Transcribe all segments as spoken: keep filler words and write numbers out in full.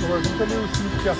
Lord, we believe we can.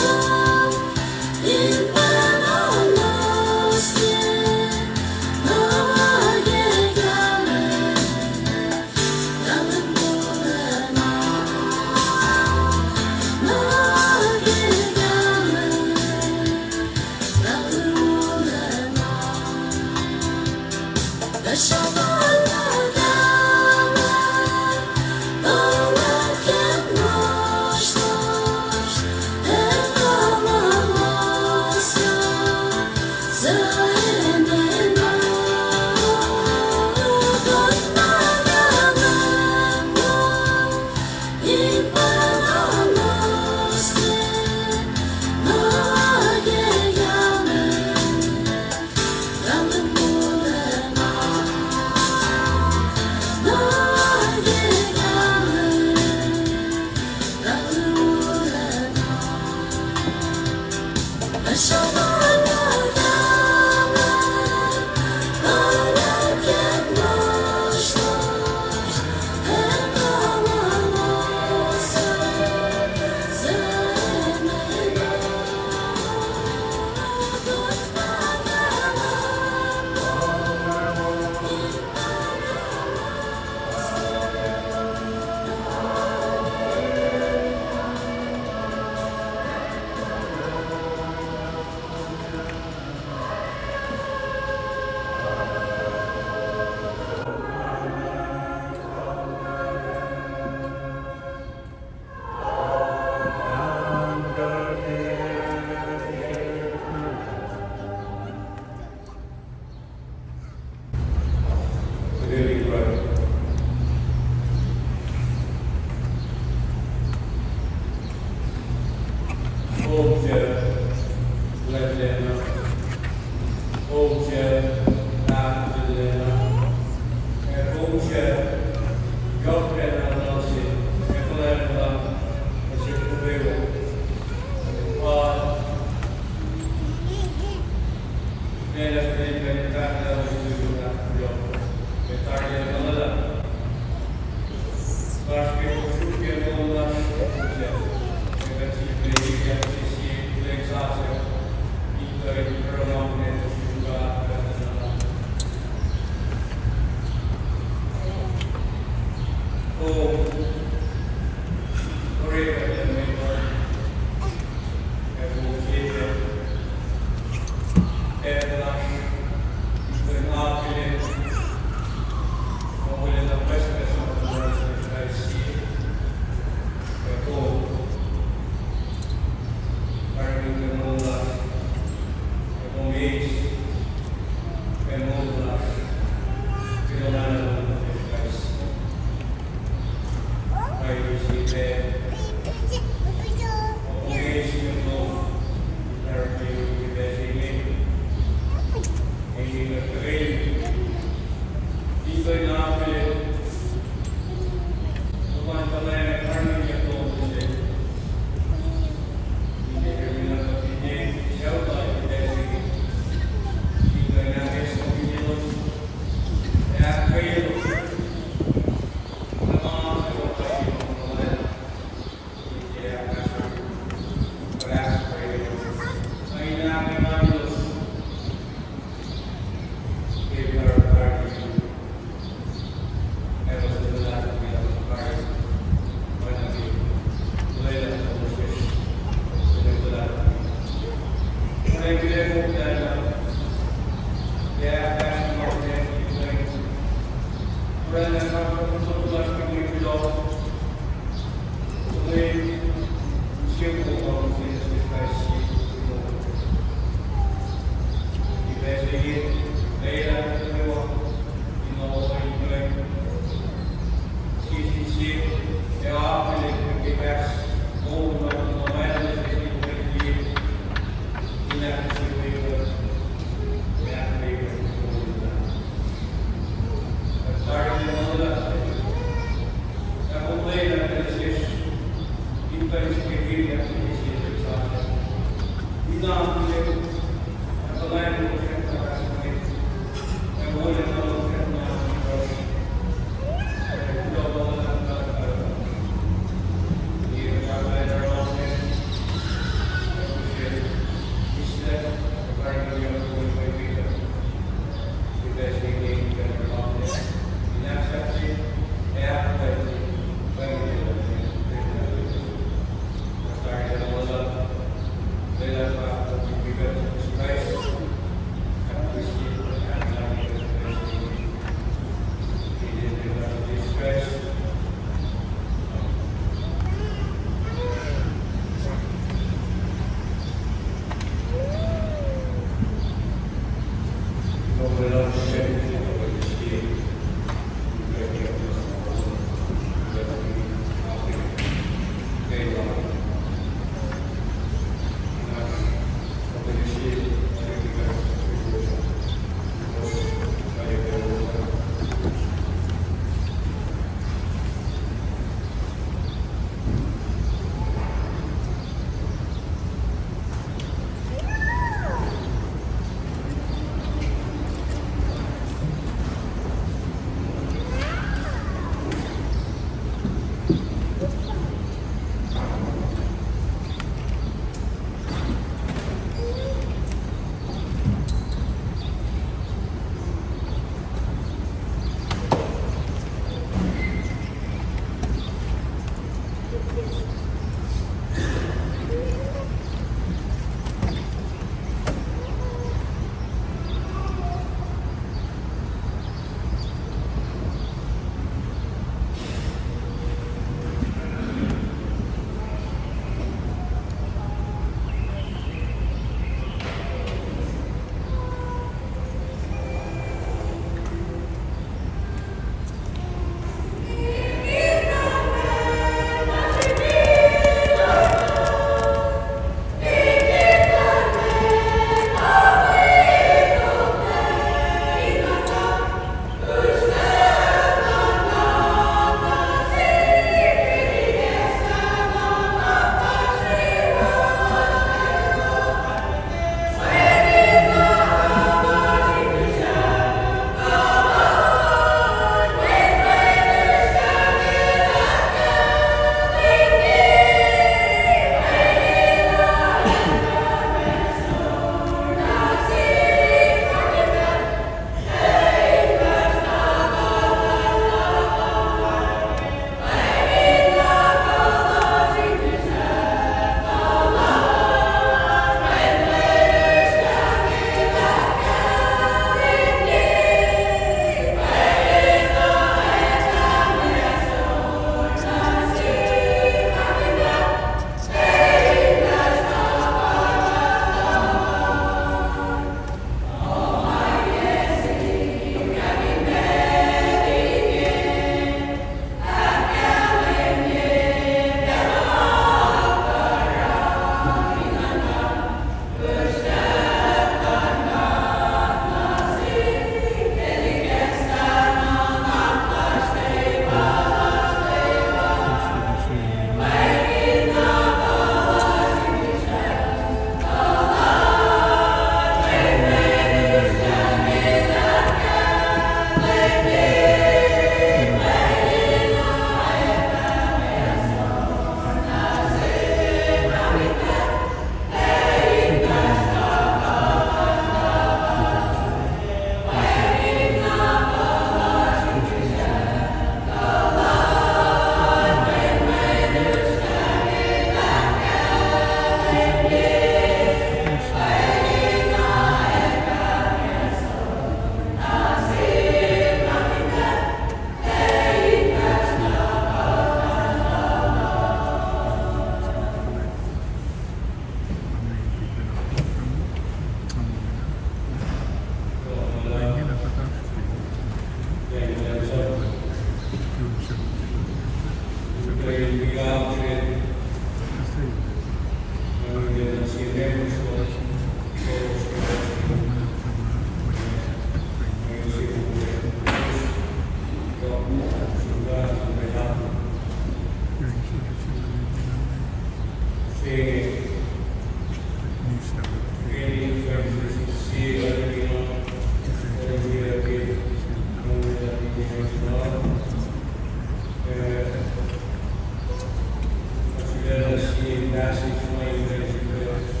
Passage ma in the, in the, in the,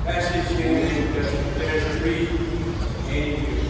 Passage in the, there's three angels.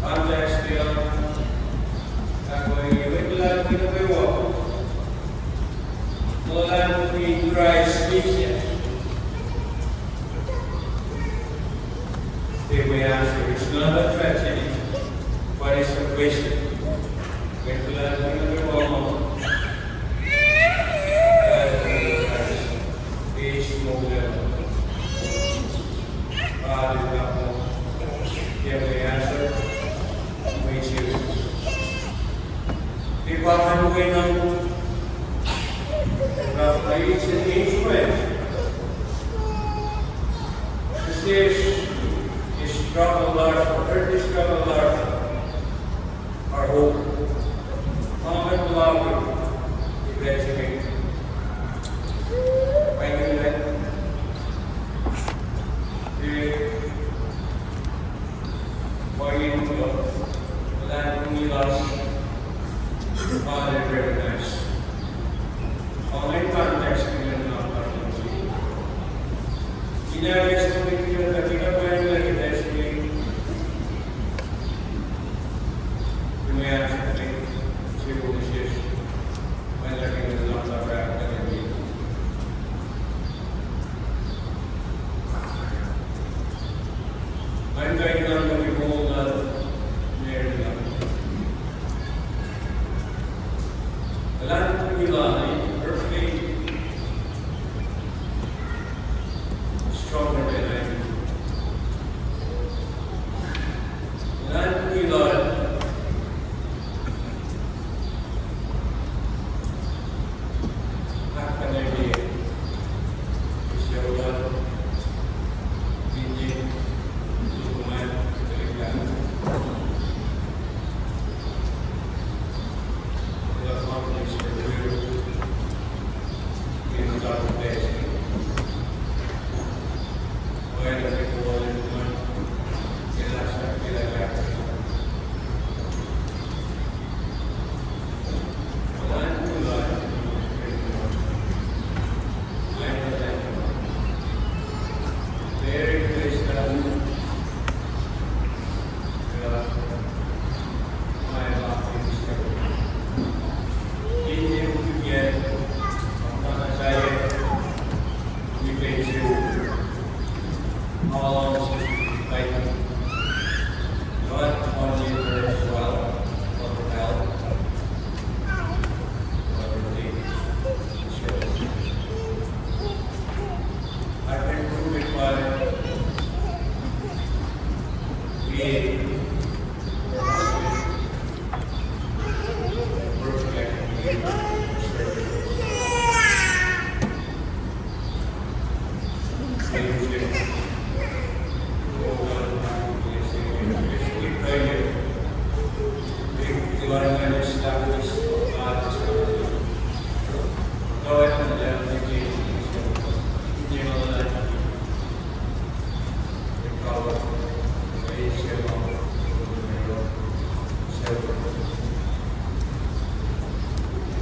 Context here, uh, we, we glad to be walk. Molan in Christ Jesus. They may answer, it's not a tragedy, but it's a question. We glad to be walk. Is no level. Hallelujah. They may answer. Mwet se. Ke pa ingacn, na pa eis, eis we. This is struggle lasr, earthly struggle lasr. Our hope. Amen. Love you. Evacuate. Finally, eh, Pwacye, muhtwacta lasr, Father, recognize. Kain in kuh in moul lal Mary uh. Elan kuh in earthly stronger than I do. Elan kuh in I can prove it by being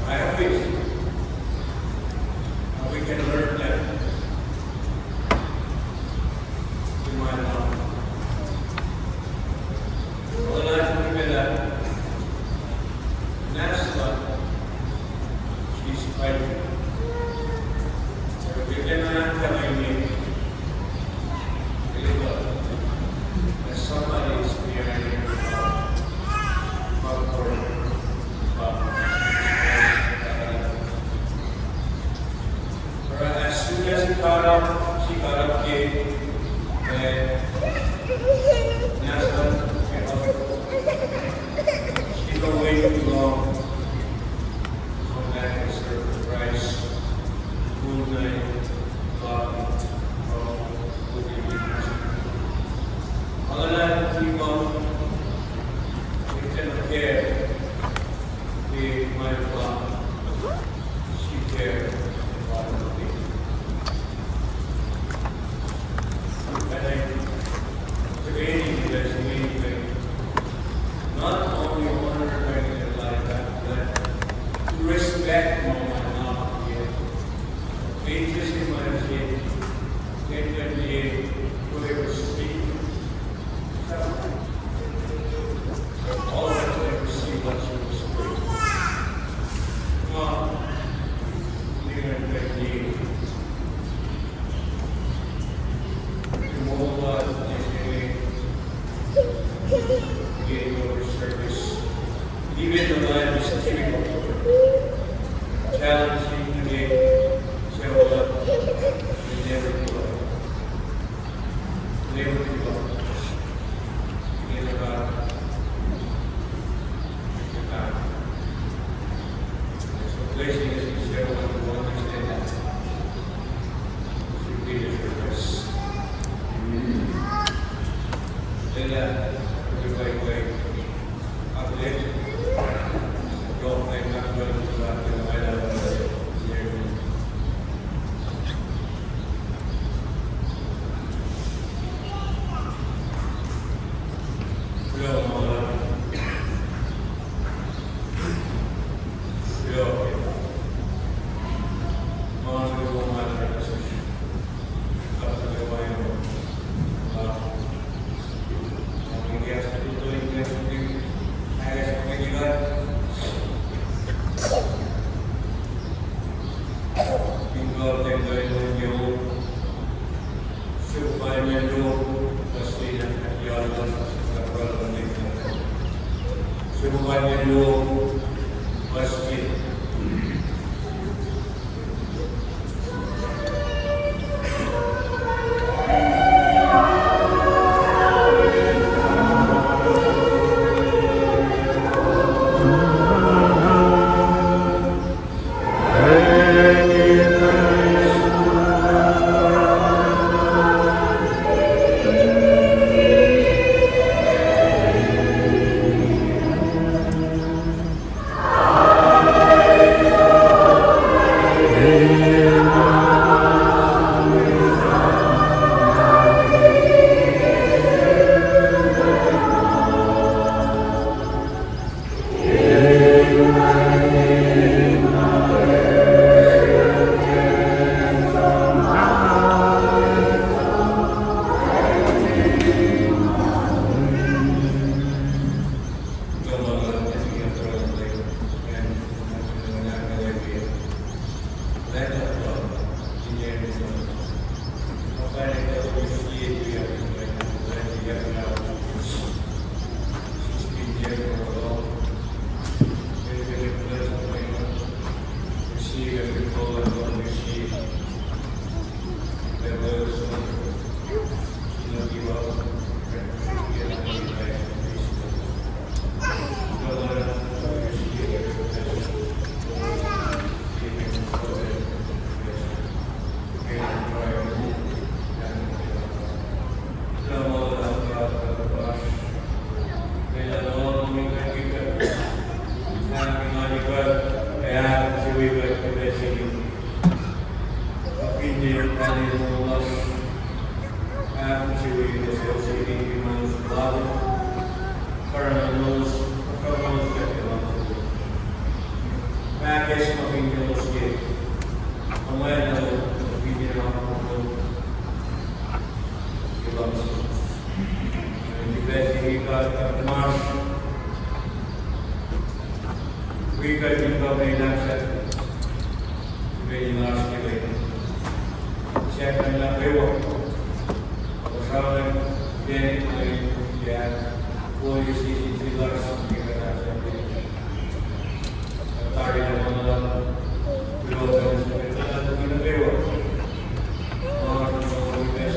I always, uh, we can learn that in my life. Well, I think that Nastya, she's fighting. So we cannot tell him that somebody is behind him. Or as soon as he got up, she got up, came, and Nastya, she don't wait too long. Come back and serve the Christ. Full night, God, God, good evening. Hallelujah, people. We can care. We might God. She care. God, we can Ke ma pwacye luo, fuhs ke. Wi kuht in kuh in ahksahk srihpac in oasr ke lwen. Sahk na kwewa. Kuht sramsram ke lwen, ke, ke, police station se lasr, ke kuht ahksahk ke lwen. Kuht tari na ma luhlahp, kuloh, kuht sramsram ke lwen kwewa. Ma, ma, ma, ma,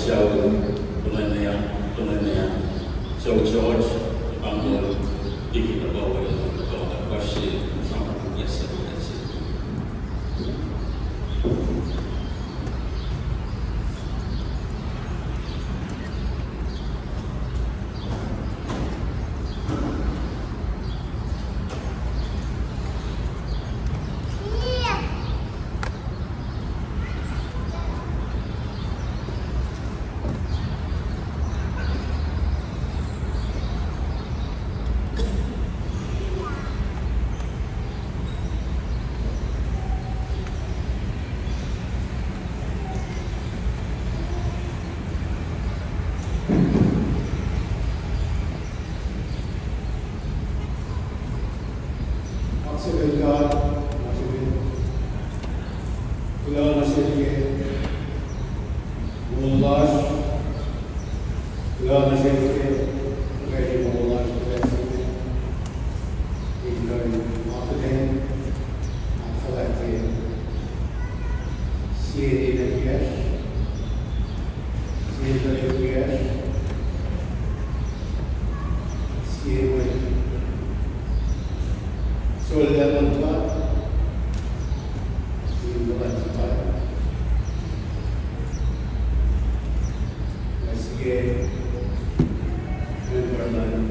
Sucu, tuhlihk nahtuhl, tuhlihk nahtuhl. Sucu George, pahngol, liki tuhkuh, tuhkuh, tuhkuh, sramsram ke session. Kaksakin God, kaksakin. Kuloh nuh sel ke moul lasr, kuloh nuh sel ke, ke moul lasr, kuloh nuh sel ke in kuh in akihlen, ahkfuhlwactye sie ninac kiyacsr, sie tuhlihk kiyacsr, sie mwet sollah luhn God, in kuhlwacnsap, ac sie member luhn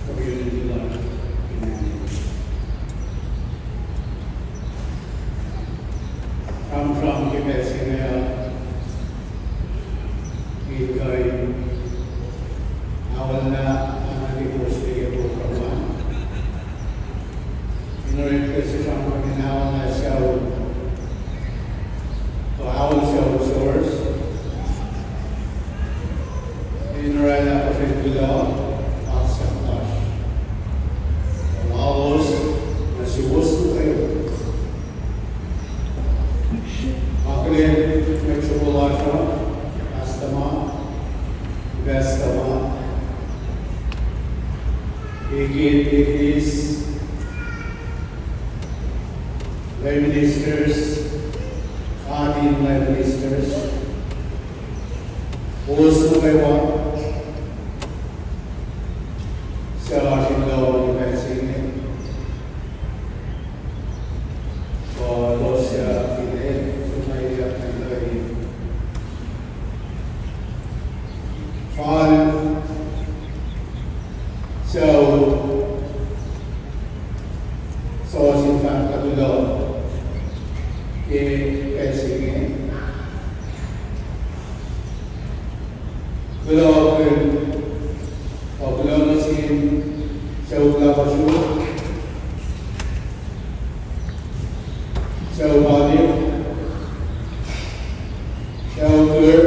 community lasr in Annie. Sramsram ke pacl se inge uh, in kuh in aollah, aollah ke kowos ke program an. In orek ke sramsram in aollah sucu, kuh aol sucu source, in oraclah puhsren kuloh, kaksak lasr lalos nuh suwos nuh kwewa. Akihlen mwet sruok lasr uh, Pastor ma, Pastor ma, Deacon, Deaconess, lay ministers, guardian lay ministers, kowos nuh kwewa suc oasr in loh ke pacl se inge. Kuh elos suc in el, suc ma el ac kuh in fal sucu, suc oasr in fahk kuloh ke pacl se inge. Kuloh, kuloh nuh sin sucu Lakosu, sucu Palik, sucu Kir,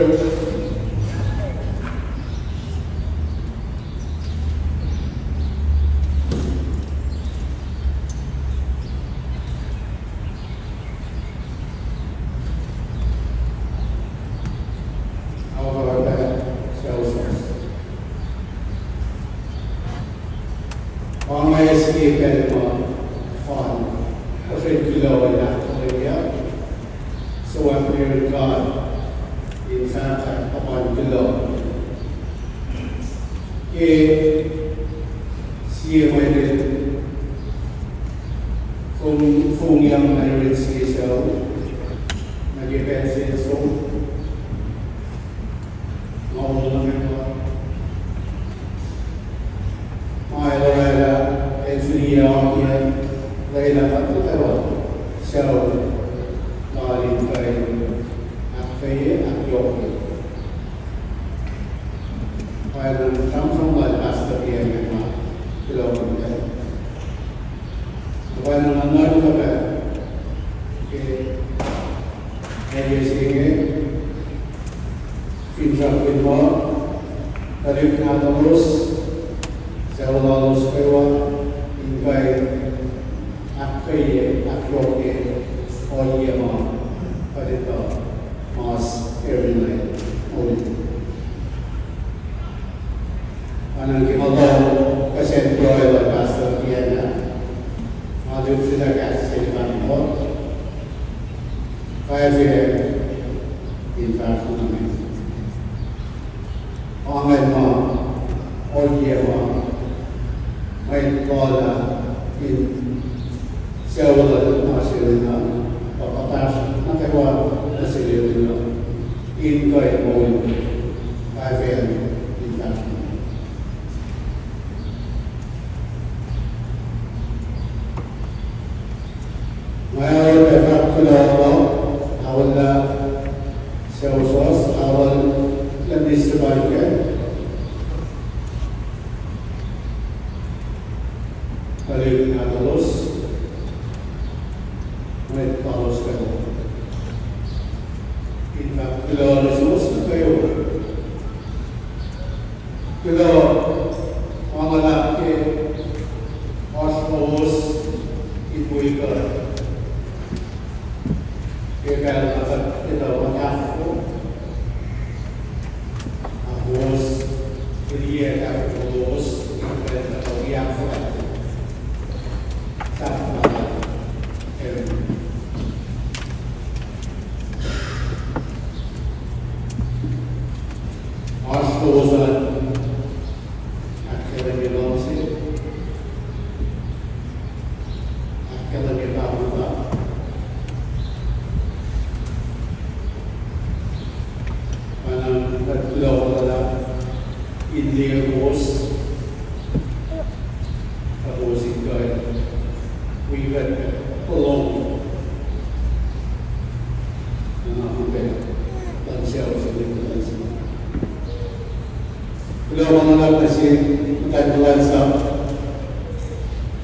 Aollah, sucu Sons. Pa inge sie pacl ma fal, puhsren kuloh in ahkkahlwemye, suc ma God in fahkwack, pa kuloh. Ke sie mwet el fong, fongyang nuh yurin sie sucu, nuh ke pacl se el som, nga oluh nuh kwewa. Ma el oraclah, el fihliyac, lwelah kuht nuh kwewa sucu lal in kuh in ahkkweye, ahkyohkye. Pa inge sramsram lal Pastor Ian ma kuloh kom pac. Pa inge nga nuhnkuh pac ke elyah se inge, finsrak in muh tuhlihk nahtuhlos, sucu lalos kwewa, in kuh in ahkkweye, ahkyohkye ohiyac ma kuht etuh mas Aaron el moul. Anang ke ma lohng kihsen pruhe lal Pastor Ian ah, ma lihpsrlah kahs se lal Pastor Ian. Kayac, in fahsr nuh met. Angen ma, ohiyac ma, mwet lula in sucu lal ma se lula, pa fahsr nuh kwewa nuh sel lula, in kuh in moul, kaifacl in fahsr nuh met. Nga oacyacpac fahk kuloh ma, aollah suwohswohs, aollah minister Michael, tuhlihk nahtuhlos, mwet lalos kwewa. In fahk kuloh nuh suwos nuh kwewa. Kuloh ma luhlahp ke oasr kowos in wi kuht ke pacl ma kuht etuh ma kahfofo, na kowos in liye kahfofo lowos in pacl ma kuht wi ahkfuhlwact. Sahp ma, em, oasr kowos an ahkkahlwemye luhngse, ahkkahlwemye pahkomuhta. Pacna kuht kuloh ma luhlahp in liye kowos, ac kowos in kuh in wi kuht, kuht kuloh nuh ke upac luhn sucu se, luhn sucu. Kuloh ma luhlahp nuh sin muhtwacn kuhlwacnsap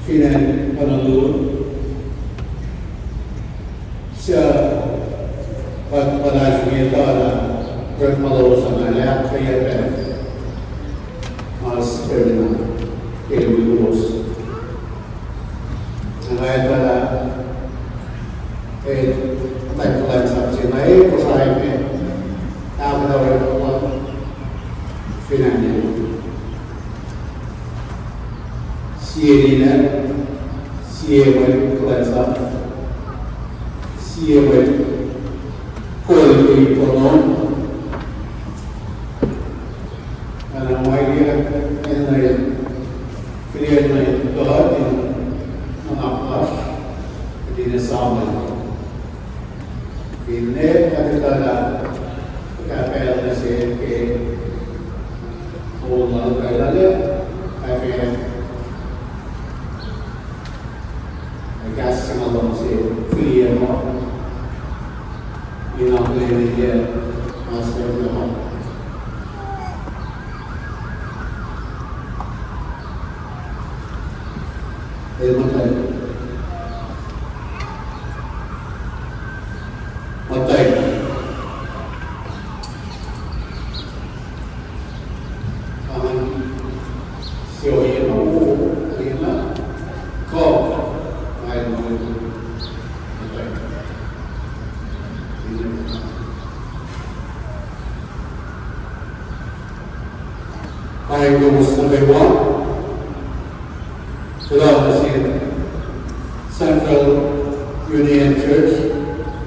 fin acn Honolulu, suc kuht muhtahsr in etuh lah orekma lowos an ahkkweye pac mas termina ke wi kowos. Nga etuh lah, eh, muhtwacn kuhlwacnsap se inge, eh, Kosrae me, ahkkahlwemye orekma fin acn sie ninac, sie mwet kuhlwacnsap, sie mwet kol ke itonon, ac na ma inge, enenuh, fihliyac nuh in God in nuhnak lasr, kuht in esamuhl. Finne kuht etuh lah fuhkah pacl nuh sel ke moul lal, kahlwem, ac fah, ac kahs se ma luhngse fihliyac ma in akihlenyuck, ma se ma El muhtwacta. Muhtwacta. Amen. Sio yema, yema. Ko. Amen. Muhtwacta. Paing kowos nuh kwewa. Kuloh nuh sin Central Union Church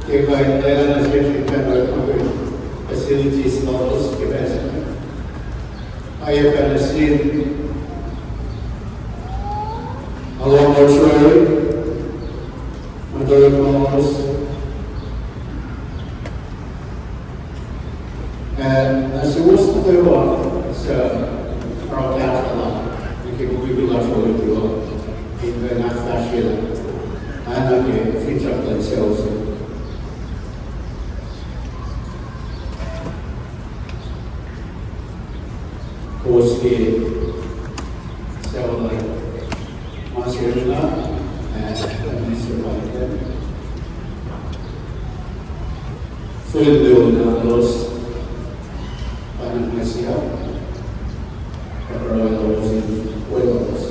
ke kuh in lwelah nuh sesr in kuh in orekmakihn facilities lalos ke pacl se inge. Oacyacpac nuh sin Along Mortuary, ma orekma lalos, ac nuh suwos nuh kwewa suc oruh kahsruh lal nuh ke mukwikwi lasr uh, in kuh in ahkfahsryelah, oacna ke finsrak luhn sucu se. Kowos ke sucu lal, ma se inge, ah, Mister White, fihl luo nahtuhlos, pa na ma siyuck, ac pruhe lowos in weluhlos.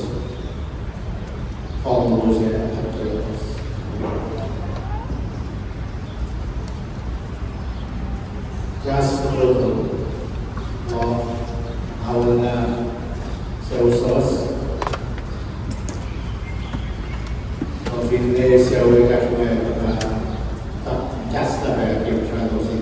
Paul Moses, Andreas. Kahs lotol, uh, aollah suwohswohs, uh, finne sucu ekahsr ma, uh, kahs na pac ke muhtwacn lowos in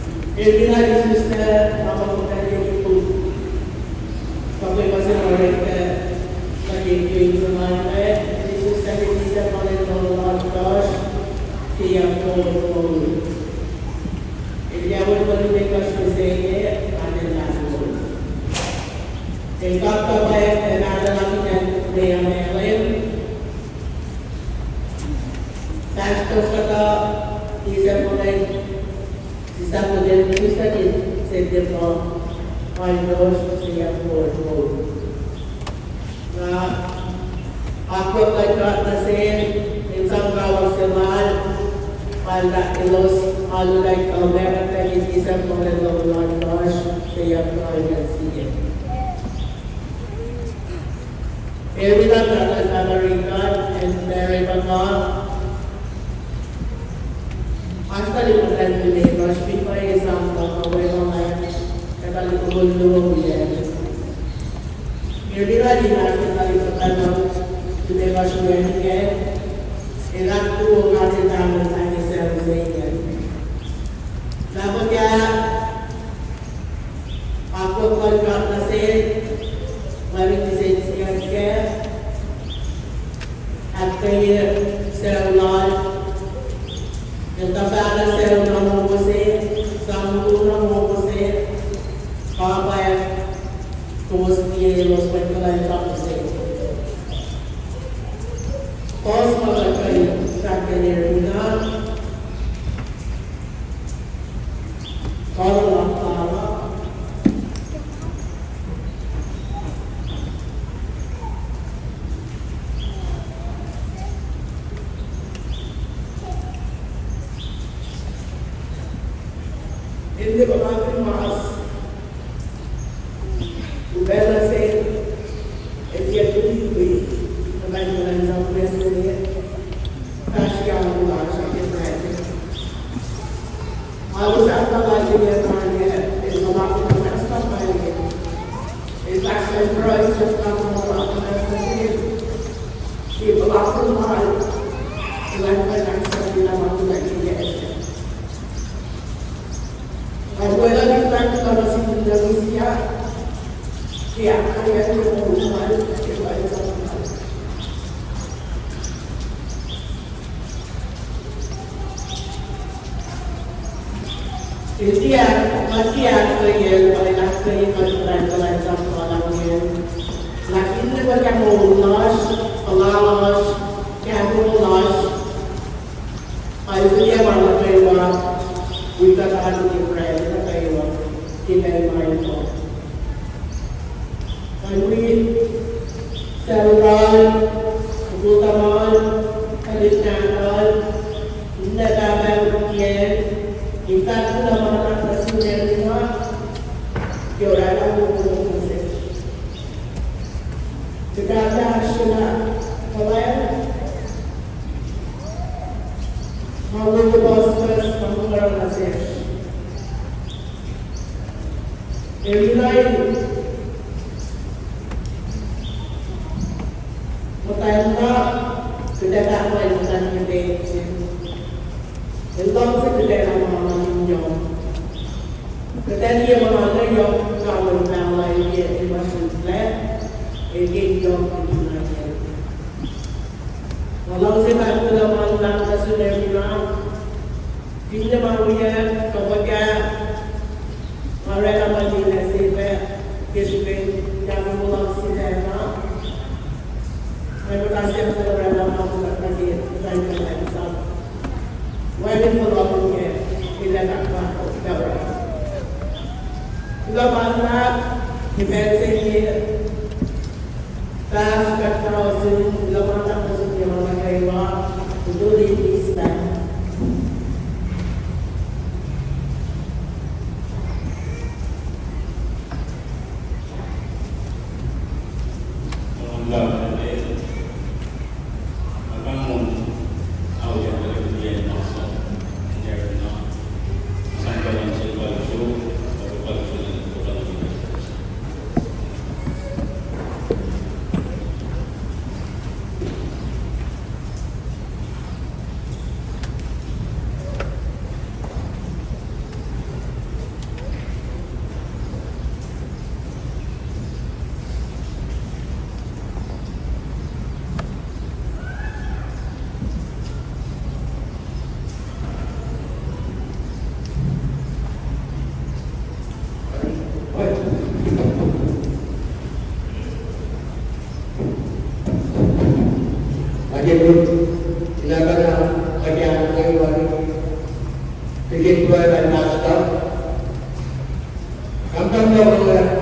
El fin acn Isuslac, ma kuht muhta ke puk, kapwack ma se ma orek nuh ke puk se ma inge, Isuslac ke December tolu, oaltohsr, ke yac tolu tolu. El yac tolu nuh ke oaltohsr mihsenge, atacn Lahtuhl. El kapkapwack ac mahtuh nuh ke Leum, Leum. Fahsr tok kuhtuh December, Sahp kuht in sislah ke September, ma itkohsr, se yac fo. Na akwuck luhn God nuh sel, in sang kawuck se lal, pa lah elos alu lah kuh ma pahtpaht in December longoul ohnkohsr, se yac fo, yac sie. Eri lah Doctor America and Mary Baka. Oasr tuhlihk muhtwacn limekohsr fin pa esam pa ma weluhl, ac tuhlihk mukul luo wiyacl. Eri lah in oasr tuhlihk muhtwacn limekohsr wiyacl kac, elah tuo nga se tamuhlwel se inge. Na fuhkah akwuck luhn God nuh sel, Leum in kihsen siyuck kac, ahkkweye sucu lal, el tuhfahlah sucu na momo se, sang momu na momo se, kapwack, kowos liye elos mwet kuhlwacnsap se. Kowos ma kuht kuh in fahk kac Eri na. In tiac puhlakihn mas, upac nuh sel, el tiac tui, kuh kuhlwacnsap nuh sel, fahsr ke alu lasr ke pacl. Alu sahflah lal inge, el nuhnak muhnahs na pwacye. El fahsr nuh Kraist, el fahsr nuh muhnahs nuh sel. Ke puhlakihn lal, el ahkfalye ahksahfyelah ma kunac ke yac se. Nga weluhl in fahk kuloh nuh sin Leum siyuck ke ahkkweye moul lal, ke kuhlwacnsap lal. El tiac, ma tiac ahkkweyacl, ma el ahkkweye kuht kuhlwacnsap lal inge. Lah finne fuhkah moul lasr, puhla lasr, kahto lasr, ma el fihliyac ma nuh kwewa, wi kuht alu ke pruhe nuh kwewa, ke pacl ma inge. Nga wi sucu lal, mukul tuhmal, tuhlihk nahtuhl, finne pahpah kiyacl, in fahk kuloh ma luhlahp nuh sin Eri na, ke oraclah wowo nuh sesr. Ke pahpah oasr lah kuhlwacng, ma wowo pucspucs, ma wowo nuh sesr. Eri na in muhtwacn na, kuht ac fahk muh el muhtwacn ke pacl se. El luhngse kuht ac muh ma in yohk. Kuht ac liye ma in yohk, kahlwem pahlah, liye ma sifacna, el ke yohk kuht in liye. Nga luhngse fahk kuloh ma luhlahp nuh sin Eri na, finne ma wiyuck, kuh fuhkah, nga oraclah ma lwelah sepac, ke srihpen, ya muh luhngse sifacna, nga muhta siyuck oraclah ma luhlahp nuh ke kuhlwacnsap. Wacngihn fohlohk inge, ilah fahk ma, kuloh ma luhlahp, ke pacl se inge, fahsr kuht na ohsun, kuloh ma luhlahp nuh sin Leum nuh kwewa, kutuli misla. Ake mut, ina pacna, ake an kwewa, ke ke pruhe lal pastor,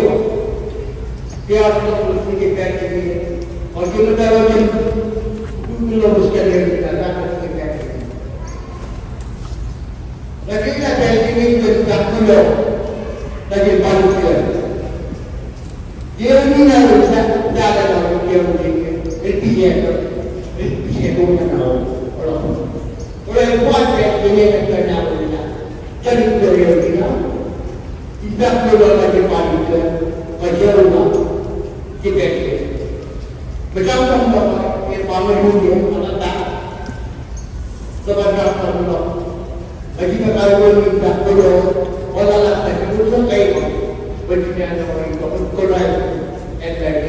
kwewa. Ke oasr lowos nuh ke pacl se inge, oasr ke muhta lowos in, in lowos ke lwen, na fahk nuh ke pacl se inge. Na ke na pacl se inge, kuht fahk kuloh nuh ke pahluh se. Ke el ninac el sahp, sahp na ke el, el pisac, el pisac kom na, oruh. Oruh el pa ke el ninac el sahp na, el ninac el sahp na. In fact, kuloh nuh ke pahluh se, kuht oruh ke pacl se. Muhtahl luhk, el pa mwe luti, ma na ta. Suhpwacr luhk. Ac ke kalweni in fahk kuloh, oacna lah ke kuloh kwewa, pwacye na kuloh, kuloh, and like,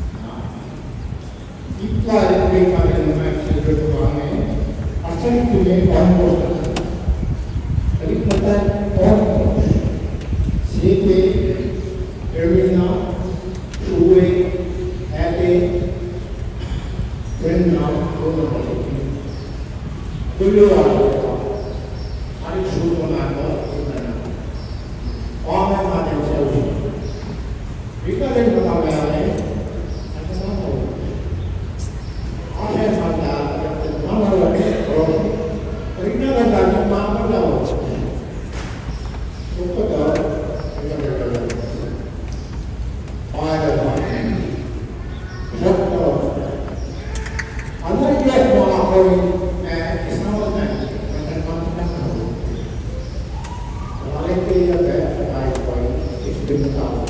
Na, ip lal Leum pa inge ma sel Leum pa inge, asari tume ohnkohsr. Tuhlihk muhtwacn ohnkohsr. Sete, Erina, Sue, Ate, Brenna, Rona, Kuloa, Alex, Rona, Rona. Amen, amen, amen. Rika lwen muhta meac, oasr ma muhta, oasr ma muhta, Rina muhta, ma muhta. Sokota, Rina muhta. Oasr ma, sokota. Anna yes ma akori, eh, is not a man, but a man. Aleke ya pa, pa, pa, is been a thousand.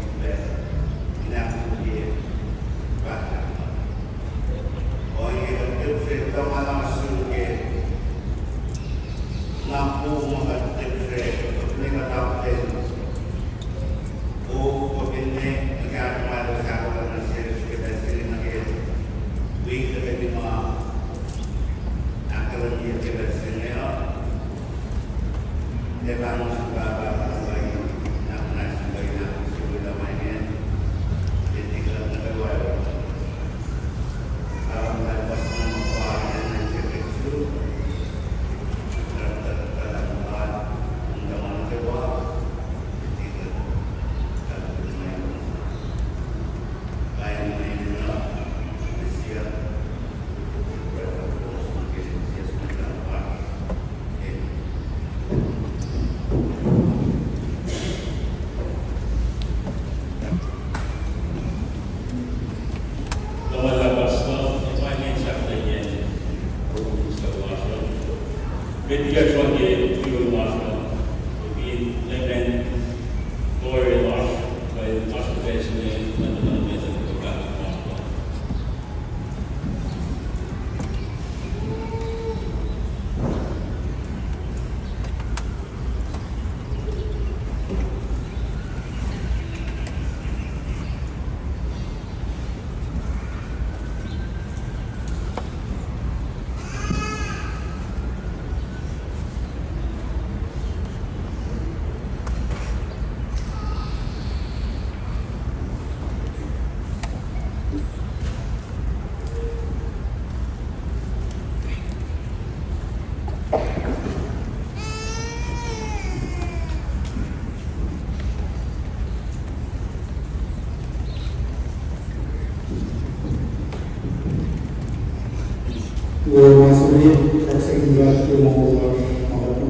sifacna in ahkfalye pahkah. Ohinge kuht tiac srihke in tuhma nuh sum ke na kom ma kuht tiac srihke, kuht ne kuht ahkten. O, kuht in ne, ne kahs ma kuht ahkolah nuh sesr ke pacl se inge nuh ke wik kuht in ma ahkkahlwemye ke pacl se inge uh. Tiac pahngon sin Pahpah, Pahpah, na, na sin Pahpah, na sin Pahpah, na, Tamuhlwel pastor, epain sahflahiyacn oruh in suhfal lasr uh. Met liki kuht ke oruh lasr uh, ke lemen tore lasr, kuh lasr ke pacl se inge, kuht in nuhnak met in kuh pahkah lasr uh. Wo ma suli, kaksakihn God ke moul lasr, ma kuht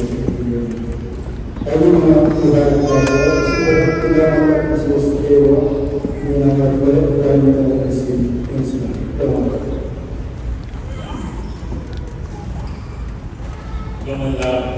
Kuloh ma luhlahp, kuloh ma luhlahp, kuloh ma luhlahp,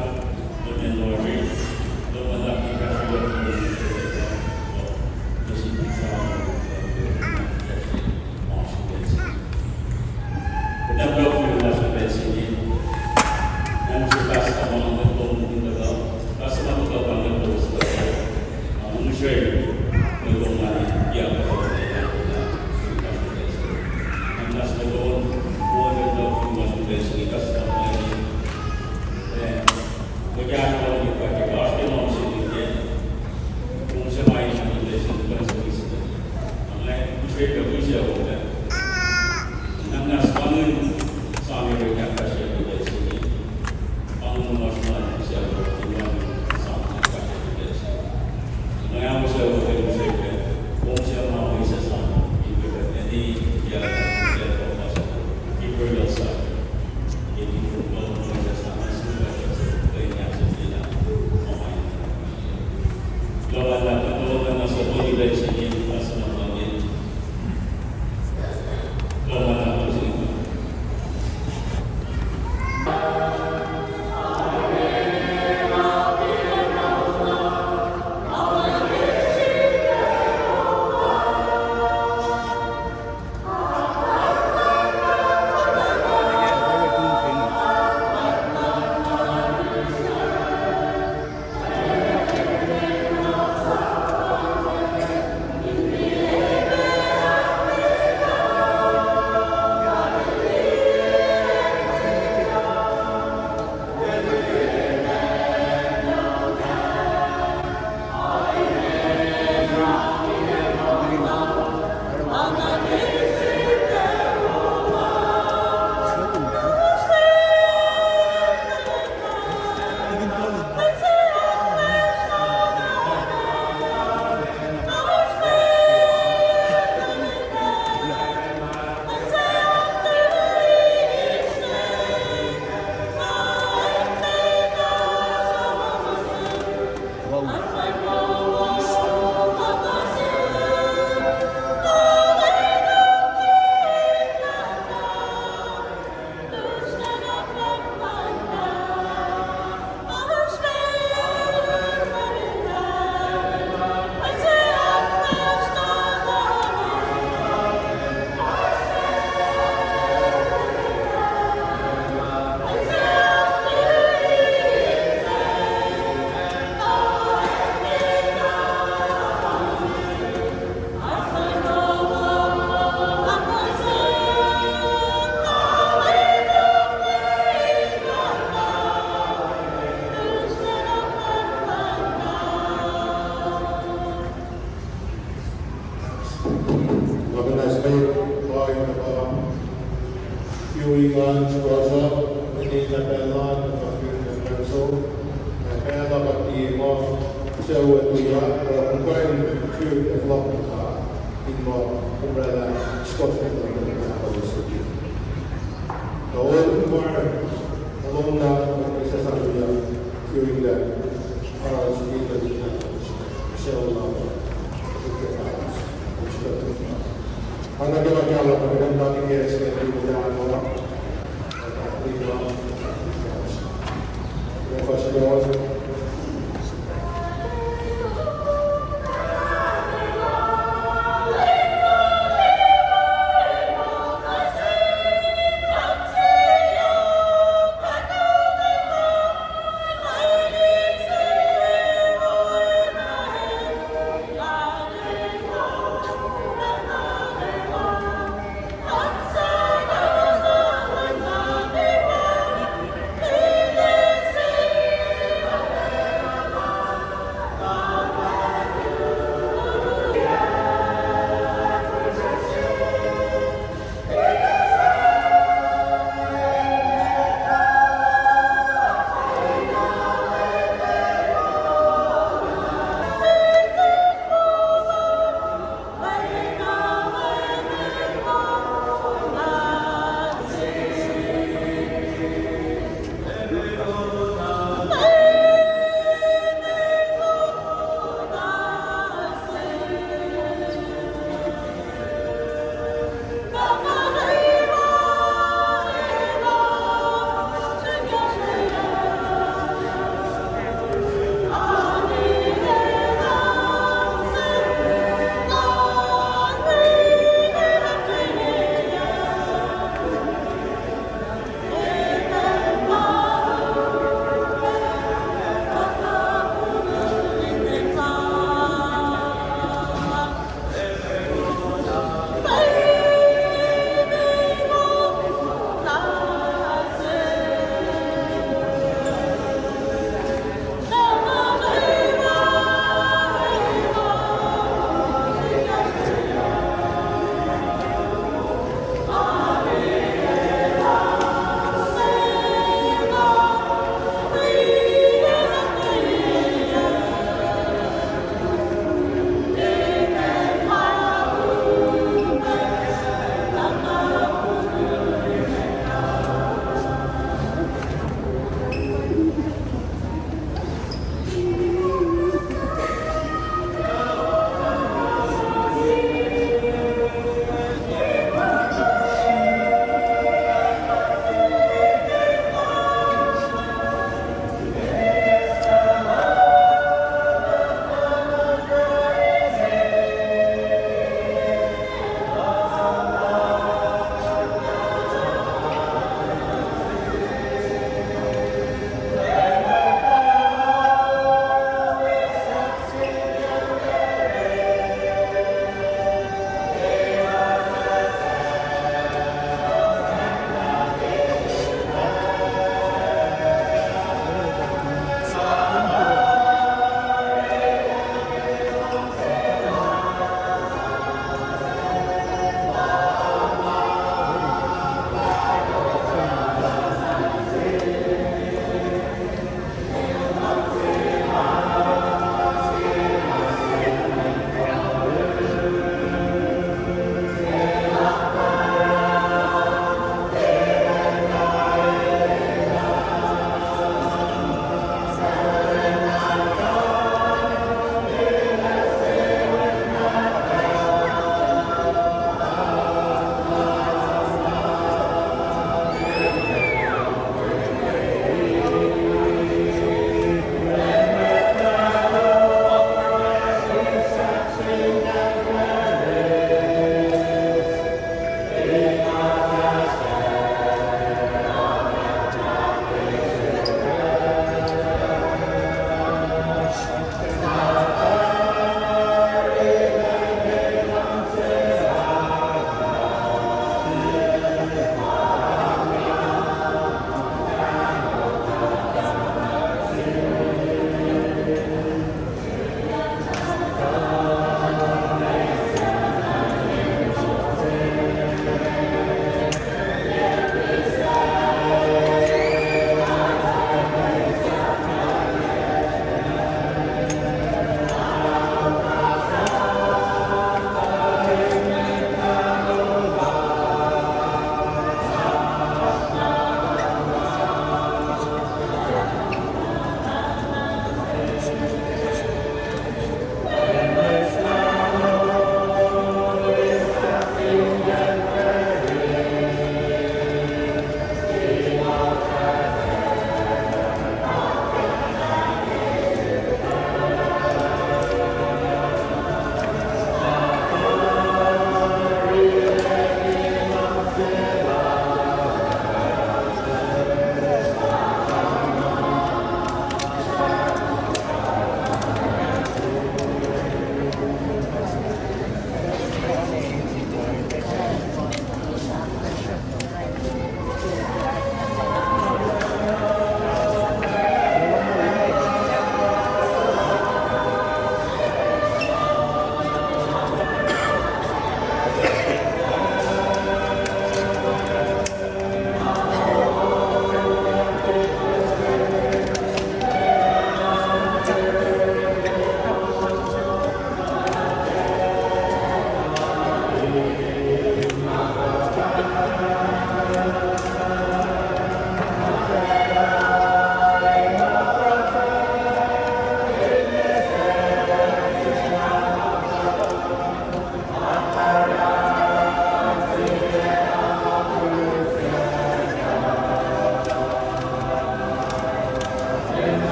An Rosa, Nina Pella, Nina Pella, Nina Pella, Nina Pella, sucu tuyak, uh, kuh in suk ac fohlohk nuh ke, in muh, umbrella, Scotland, Nina Pella, sucu. Tuh olutu ma, lom na, sesr uh, yurin, uh, Charles Peter, Michelle, uh,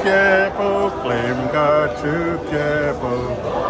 Ke proclaim God suk ke pro-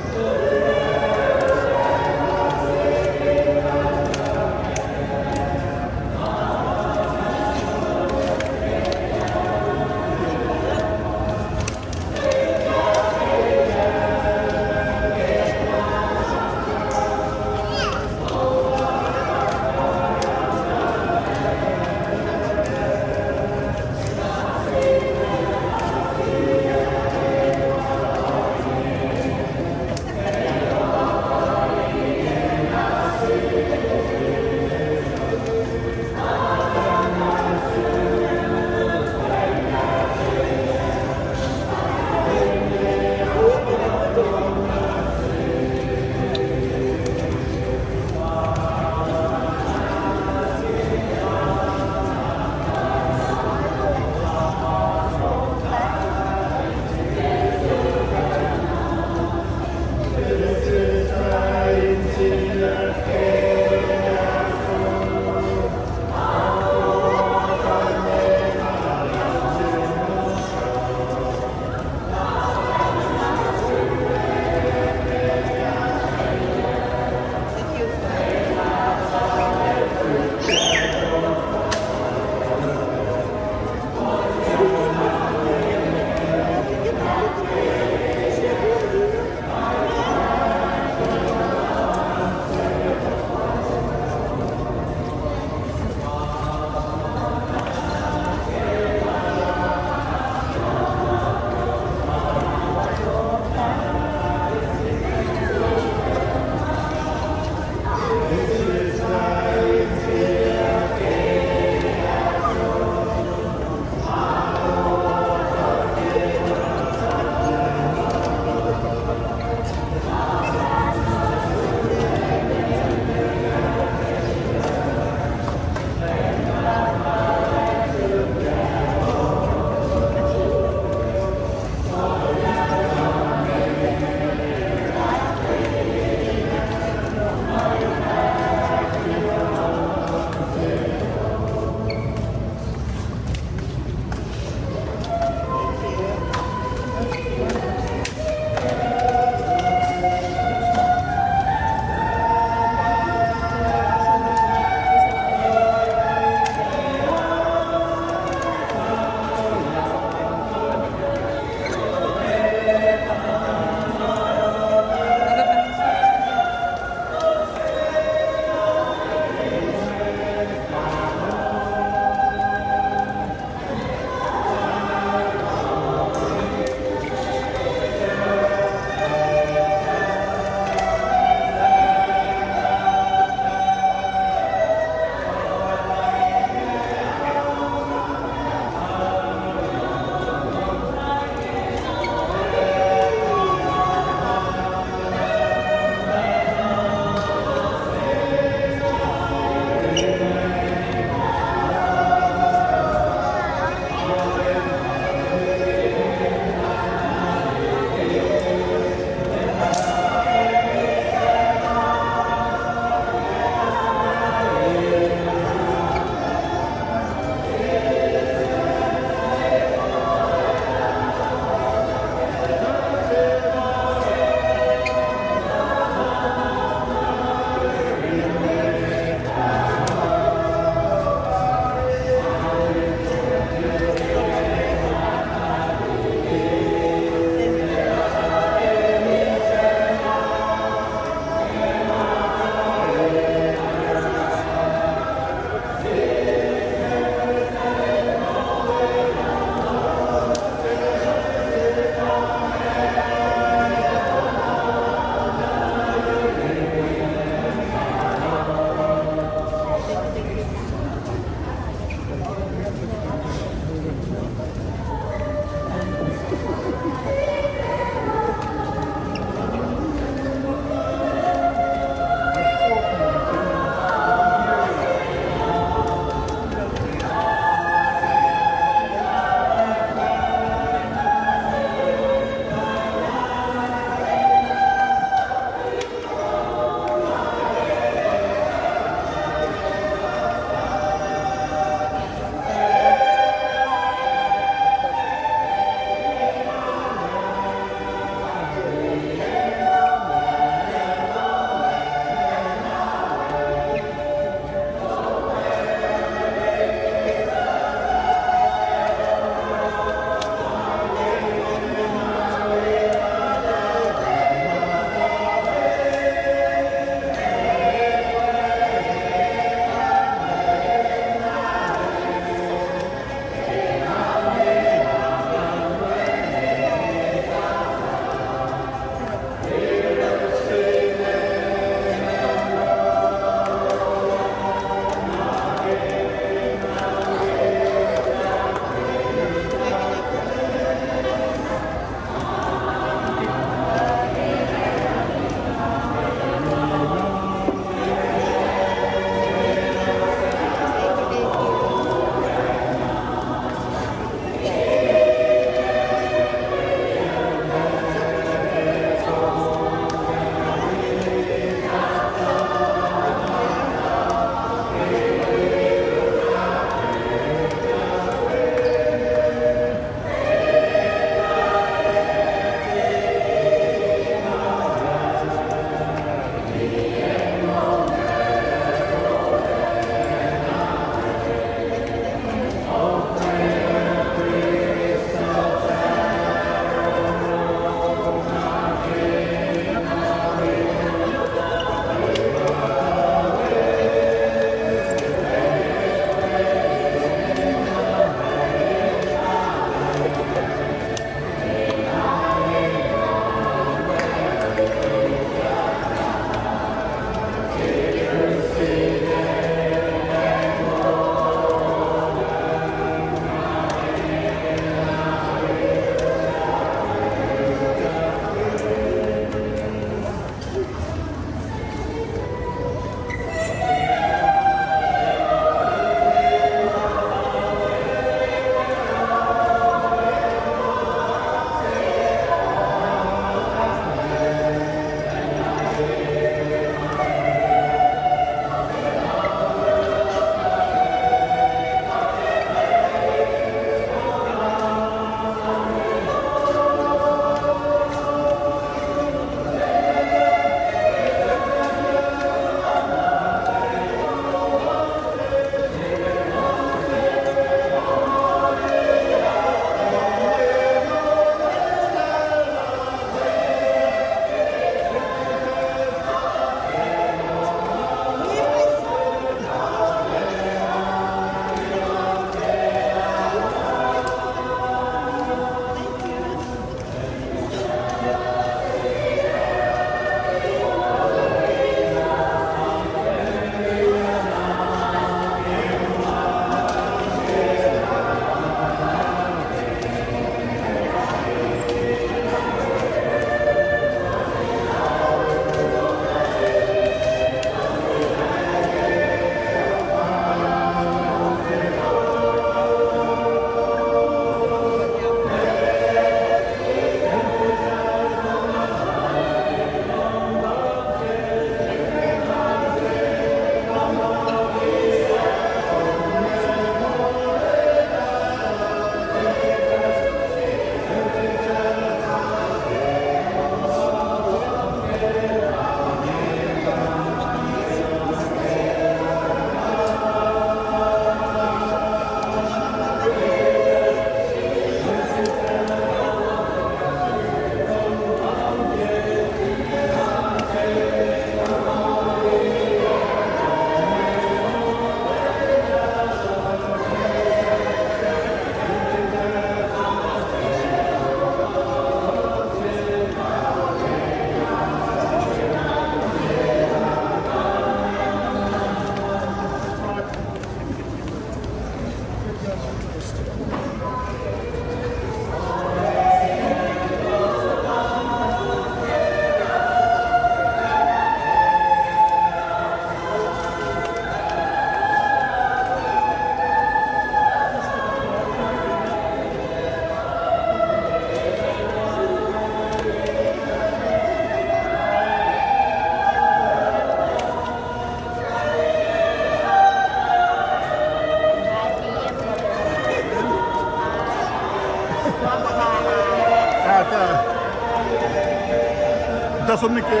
Som nuh ke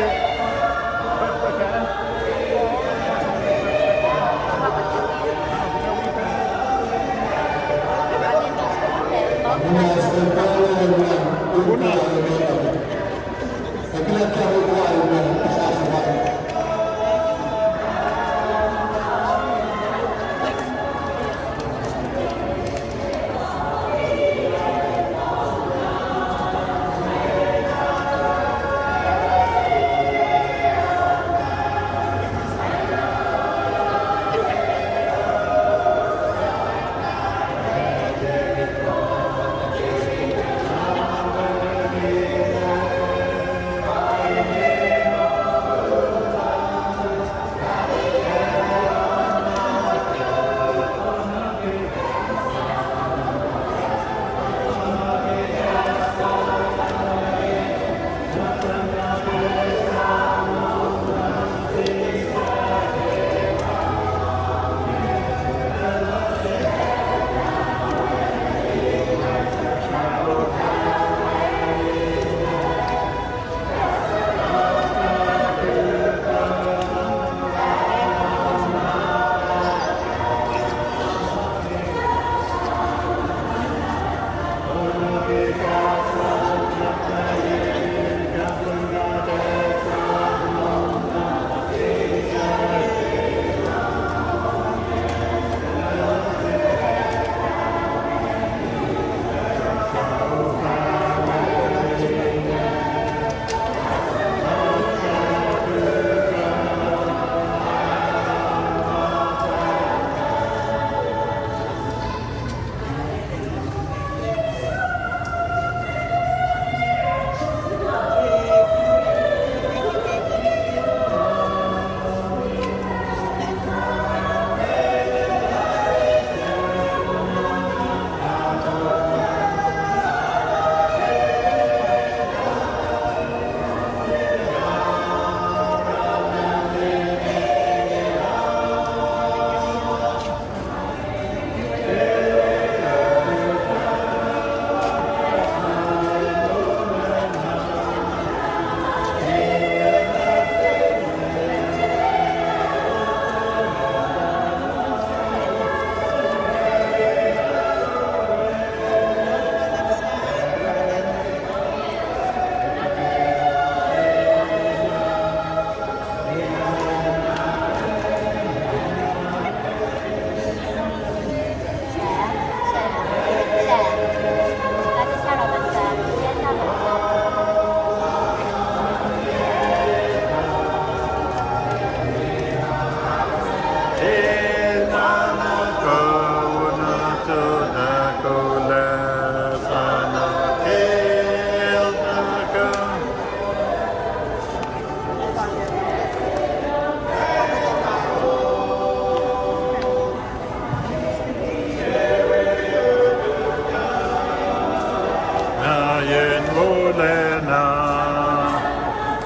Na yen wolacna,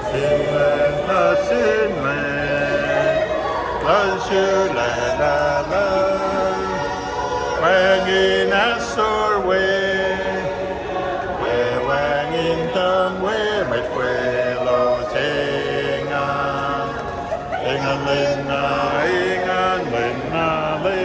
finne nuh sin mwet, luhn sulaclah, wacngihn ahsor we, we wacngihn tuhng we mwet weluhl se inge. Engan lwen na, engan lwen na le.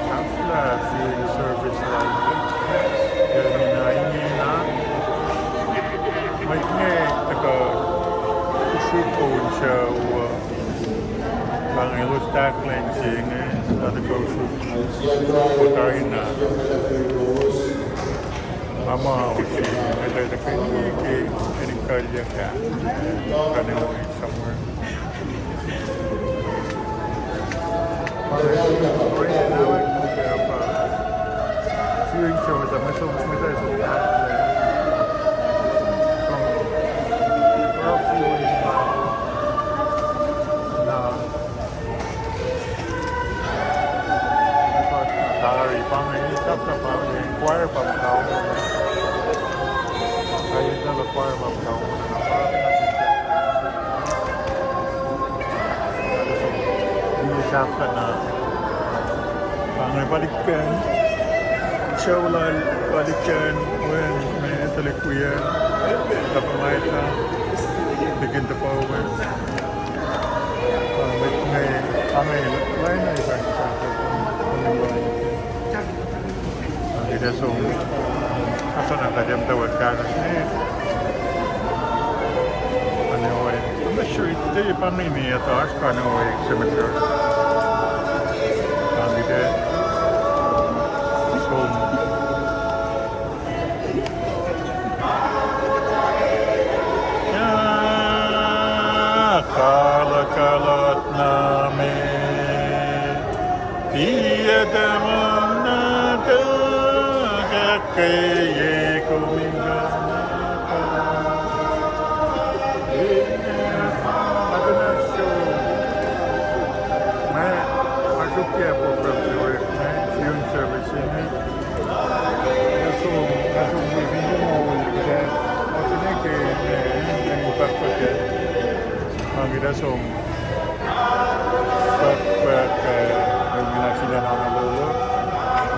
Sahflah viewing service lal. Ke mina ingena. Mwet inge tuhkuh usruk on sucu uh. Pa inge elos tahklah se inge, na tuhkuh usruk kotari na. Ama usi, nga tuh tuhkweni ke, ke in kalyak ah. Kuh in somewhere. Tari pa inge, sahflah pa inge, choir pa muhta on. Kain na choir pa muhta on. Inge sahflah na. Pa inge palikan. Sucu lal palikan, wen me tuhlihk wiyacl. Kapamaita. Likin tuh pa wen. Pa inge, pa inge, lain na ikan sahflah. Ita som, asana kajem tawet kanas ne. Ane oe. I'm not sure, ite pa inge ni ata oasr kane oe cemetery. Ita som. Kalot, kalot na me. Tiac tamuhlwel na tuhkuh ke ye kom in kuh na pa. Ina, atuh na so. Ma, ma suk ke program se orek, ma, funeral service inge. Nga som, nga som wi fin moul ke, ma finne ke, ma, ma, ma, ma, ma, ma, ma, ma, ma, ma, Pak, pak, eh, mena sila na lolo.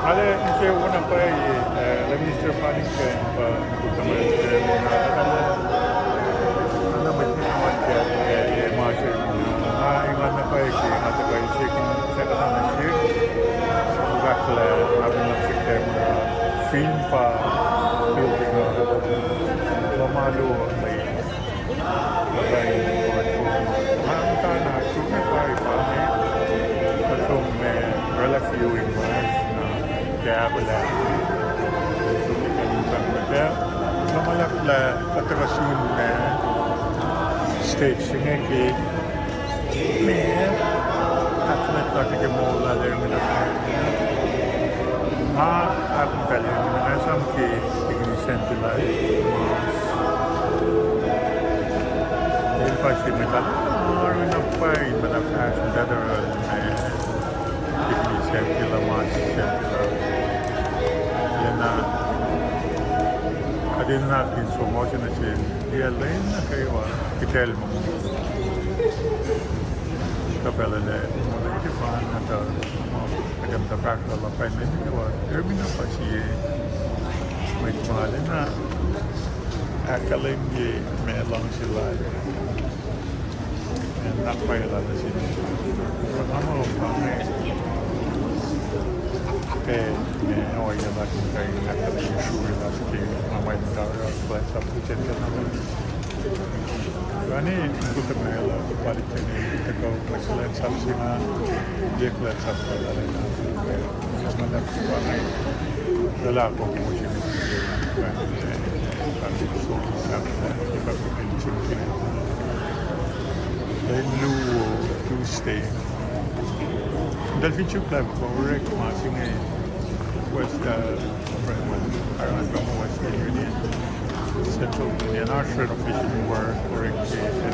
Ale, inse wona pwacye, eh, Minister Panik, eh, pa, kutama, eh, mena, eh, ana mwet na wan ke, eh, eh, ma se, ah, engan na pwacye ke, nga tuh pwacye se, kin se kata na se, bakla, nga bin na se ke, eh, fin pa, building, eh, lomalo, eh, Nga muhta na suk na tari pa inge. Nga som, eh, oraclah viewing mas na. Ke ahkolah. Som na ke muhta na ke. Nga muhlahlah kuhtuh kuh sun, eh, stage se inge ke. Me, ahkfuhlwactye ke moul lal Erwin Akpa. Nga ahkmuhtahl Erwin, nga esam ke, ke kihsen tuh lal. El pa se met ah, Erwin Akpa, met ah fahsr, met ah oruh, eh, ke kihsen tuh lal, ma se tuh lal. Lena, kuht enenuh in som ma se nuh sel, ya lwen nuh kwewa, kihtacl ma. Kuhpacllah, muh liki pa na tuh, ma, kuht enenuh fahsr lal pa inge nuh kwewa, Erwin Akpa sie, mwet ma lena, ahkkahlwemye ma luhngse lal. Enenuh pwacye lal nuh sin. Kuht ma ma pa inge. Ke, ma ohiyac lasr in kuh in ahkkahlwemye srui lasr ke ma mwet in tari kuhlwacnsap kuht in kuh na. Rani, kuht ma la, palikteni, kuht kuh kuhlwacnsap se inge, ye kuhlwacnsap lal. Sa ma na pa inge. Lwelah kom mosin. Luo, Tuesday. Eltahl fin suk lah pa orek ma se inge West, uh, Ireland, Western Union, Central Union, oasr renovation work orek ke, ke,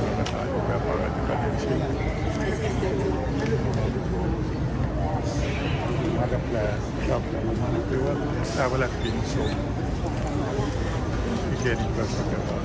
ma ke plan. Sahflah, sahflah fin som. Ikeni pa sahflah.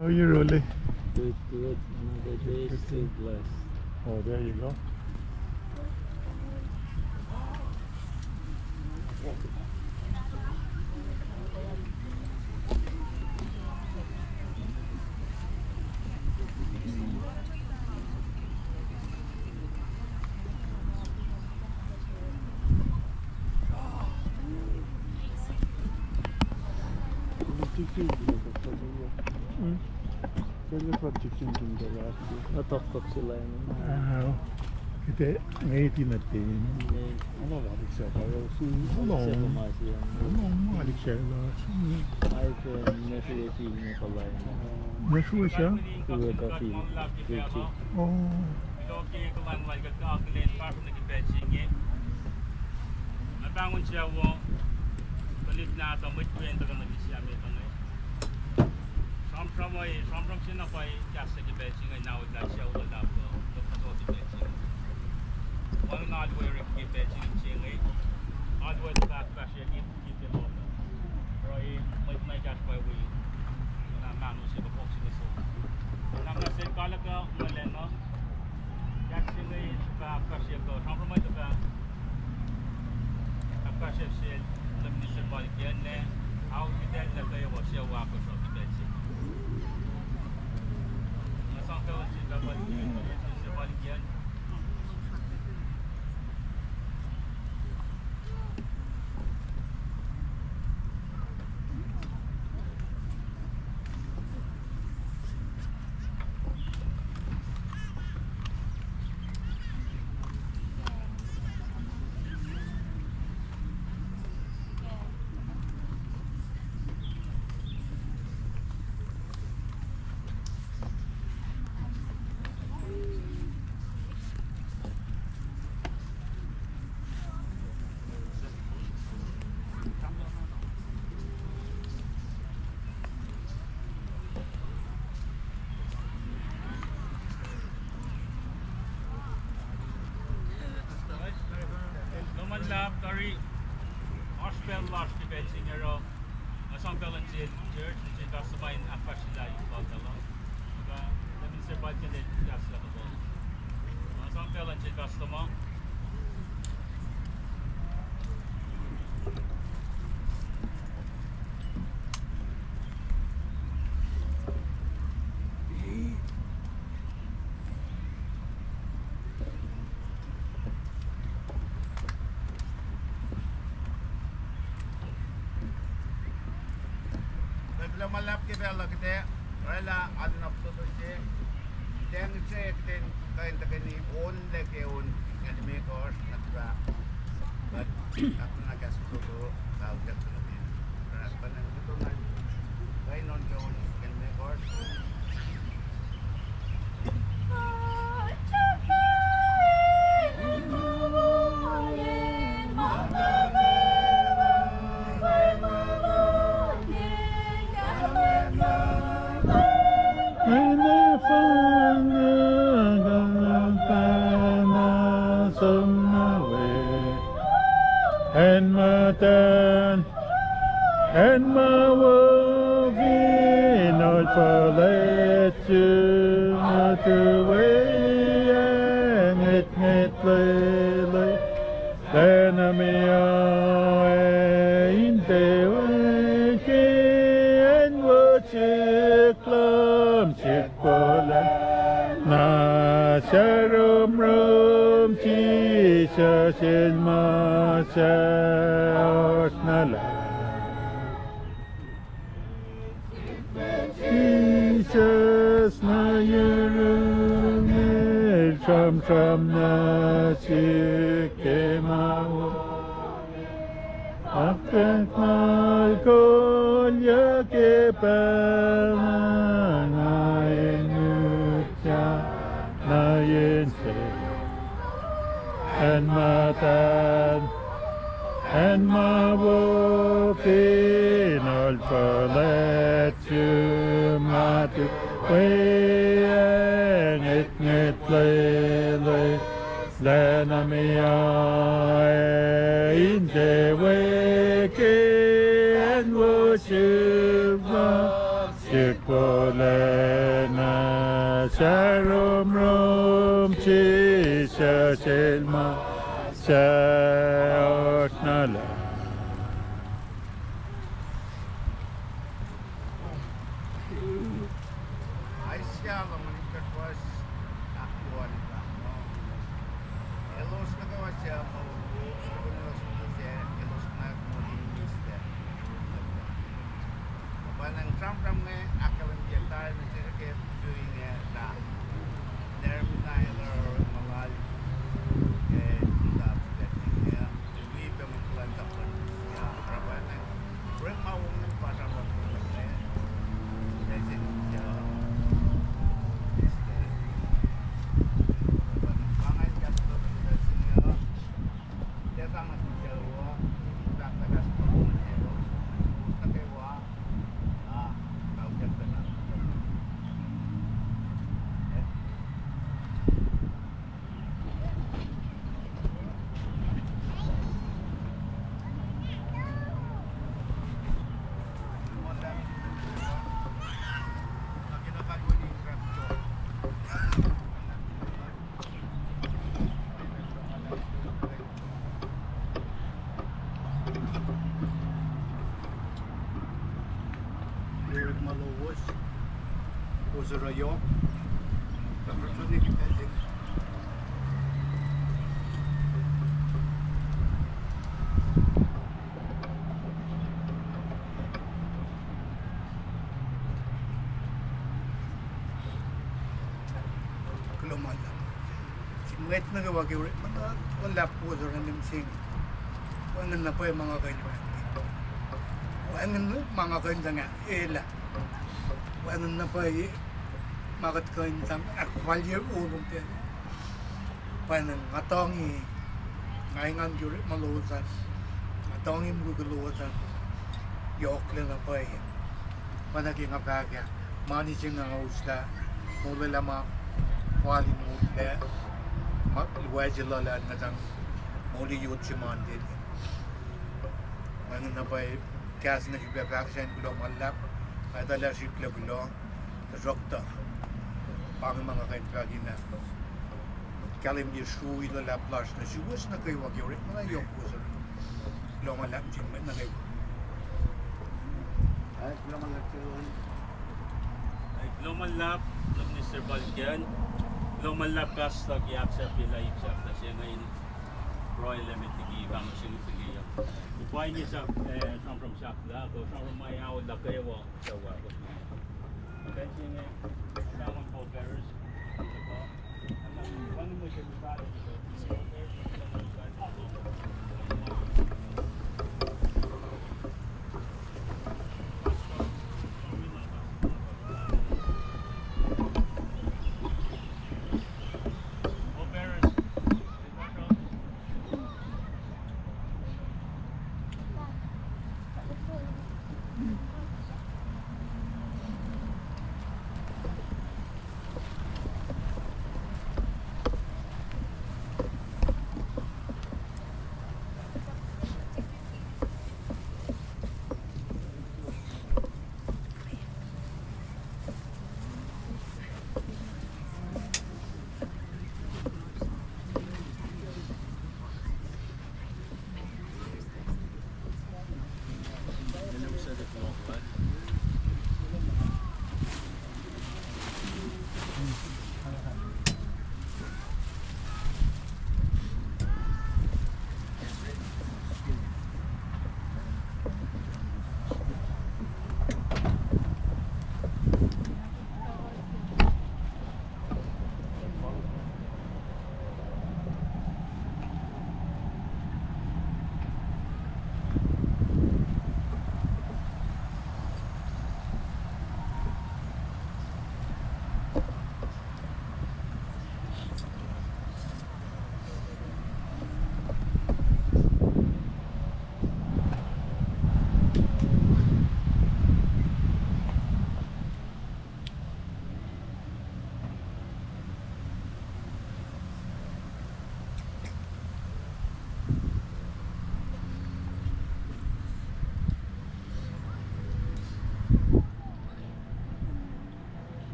How are you, Rolly? Good, good. Another day, good, still good. Blessed. Oh, there you go. Hmm? Atok kok sila in. Ah, kete ngeti na tin. Alo, alik sa pa, alo. Alo, alik sa la. Ai ke nefie ti ne pala. Nefie sa? Kuwe ka fi. Oh. Ilo ke kuhlwacng lal kuht akihlen fahsruh nuh ke pacl se inge. Nga pahngon sucu, tuhlihk nahtuhl, mwet wiyacn tuhkuh nuh ke sahyac met inge. Sramsram, sramsram se na pa kahs se ke pacl se inge, na wet lah sucu luhlahp uh, kuht nuh sel ke pacl se inge. Wacngihn alu we orek ke pacl se inge, alu we tuh fahk fahsr ke Ke pacl uh, pruhe, mwet na ekahsr pa wi, na mahno se pa pok se inge so. Na nga sel kalaka, nga lena, kahs se inge, pa kahs se kuh, sramsram ma tuh pa, pa kahs se sel, na minister pa likian ne, au kitan na kwewa se wa kuh sramsram ke pacl se. Na sang pacl se pa likian, se pa likian. Lom an luhlahp tari, oasr pacl lasr ke pacl se inge oruh, nga sang pacl luhn sel church, sel pastor ma in ahkfahsryelah in pacl uh. Nga, let me say, pacl ke kahs luhk uh. Nga sang pacl luhn sel pastor ma. Kuht lom an luhlahp ke pacl uh, kuht oraclah alu na fototo se. Kuht sang se, kuht in kuh in tuhkweni on lac ke on, nga limekohsr, na kuht, kuht, kuht na kahs fototo, kuht, kuht, kuht, kuht, kuht, kuht, Acn muhtahl, acn ma wo fin ohl fuhlwact, ma tuh weacng ngwetngwet lele. Lwen na meoa ac in tiac wet ke acn wo sihk lom sihk wolacna, saromrom Jisus El ma suc oasr na lah. Jisus na yurun El sramsram nuh sihk ke ma wo, akak ngal kolyuck ke pacl na nga in utyak nuh yen se. Acn muhtahl, acn ma wo fin ol fuhlwact su ma tu we, ngwetngwet lwele, lwen na meoa ac in tiac wet ke acn wo sihk lom sihk wolacna, saromrom Jisus El ma suc oasr na lah. Aisya luhn ikuht fuhs ahkluo an pa, elos nuh kwewa suc moul, elos nuh kwewa suc elos na moul in mista. Pacnang sramsram inge ahkkahlwemye tari nuh sesr ke pacl inge lah, Nehemiah el oruh ma lal, eh, lah, wi pac ma kuhlwacnsap luhn, ah, oruh pacnang orekma wongin pa sramsram, eh, lesin, ah, this day. Pacnang pa ingacn kahs luhn lesin, ah, Orekma lowos, kowos oruh yohk. Kuloh ma luhlahp. Sin mwet nuh kwewa ke orekma luhlahp kowos oruh nuh mihsenge. Wacngihn na pwacye ma nga kuh in wacngihn. Wacngihn ma nga kuh in sang elah. Wacngihn na pwacye ma kuht kuh in sang ahkfalye olum tacl. Pwacnwacng nga tuhngi, nga engan ke orekma lowos an, nga tuhngi mukul lowos an, yohklac na pwacye. Pwacnwacng ke nga fahk ah, mani se nga uslah, molwelah ma fal in motlac, ma luwacse luhlah an nga sang moli yot se Monday. Wacngihn na pwacye kahs inge sifilpac fahk sacn, kuloh ma luhlahp, nga etuh lah srihklac kuloh, tuhsruhktuh pa inge ma nga kuh in fahk in ah, kahlwem ke srui luhlahp lasr nuh suwos nuh kwewa ke orekma na yohk kowos oruh. Kuloh ma luhlahp nuh sin mwet nuh kwewa. Kuloh ma luhlahp, Mister Balkan. Kuloh ma luhlahp, Pastor, ke ahksahfyelah ip sahflah se inge in pruhe lah met liki pahng se inge liki uh. Kuh pa inge sahk, eh, sramsram sahflah, kuh sramsram ma aol lah kwewa suc wacngihn. Pacl se inge, sramsram pallbearers.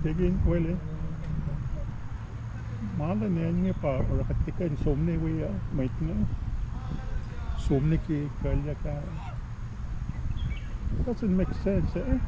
Tekin wele. Ma luhn acn inge pa oruh kuht tiac kuh in som nuh we uh, mwet inge. Som nuh ke kuhlyuck ah. Doesn't make sense, eh?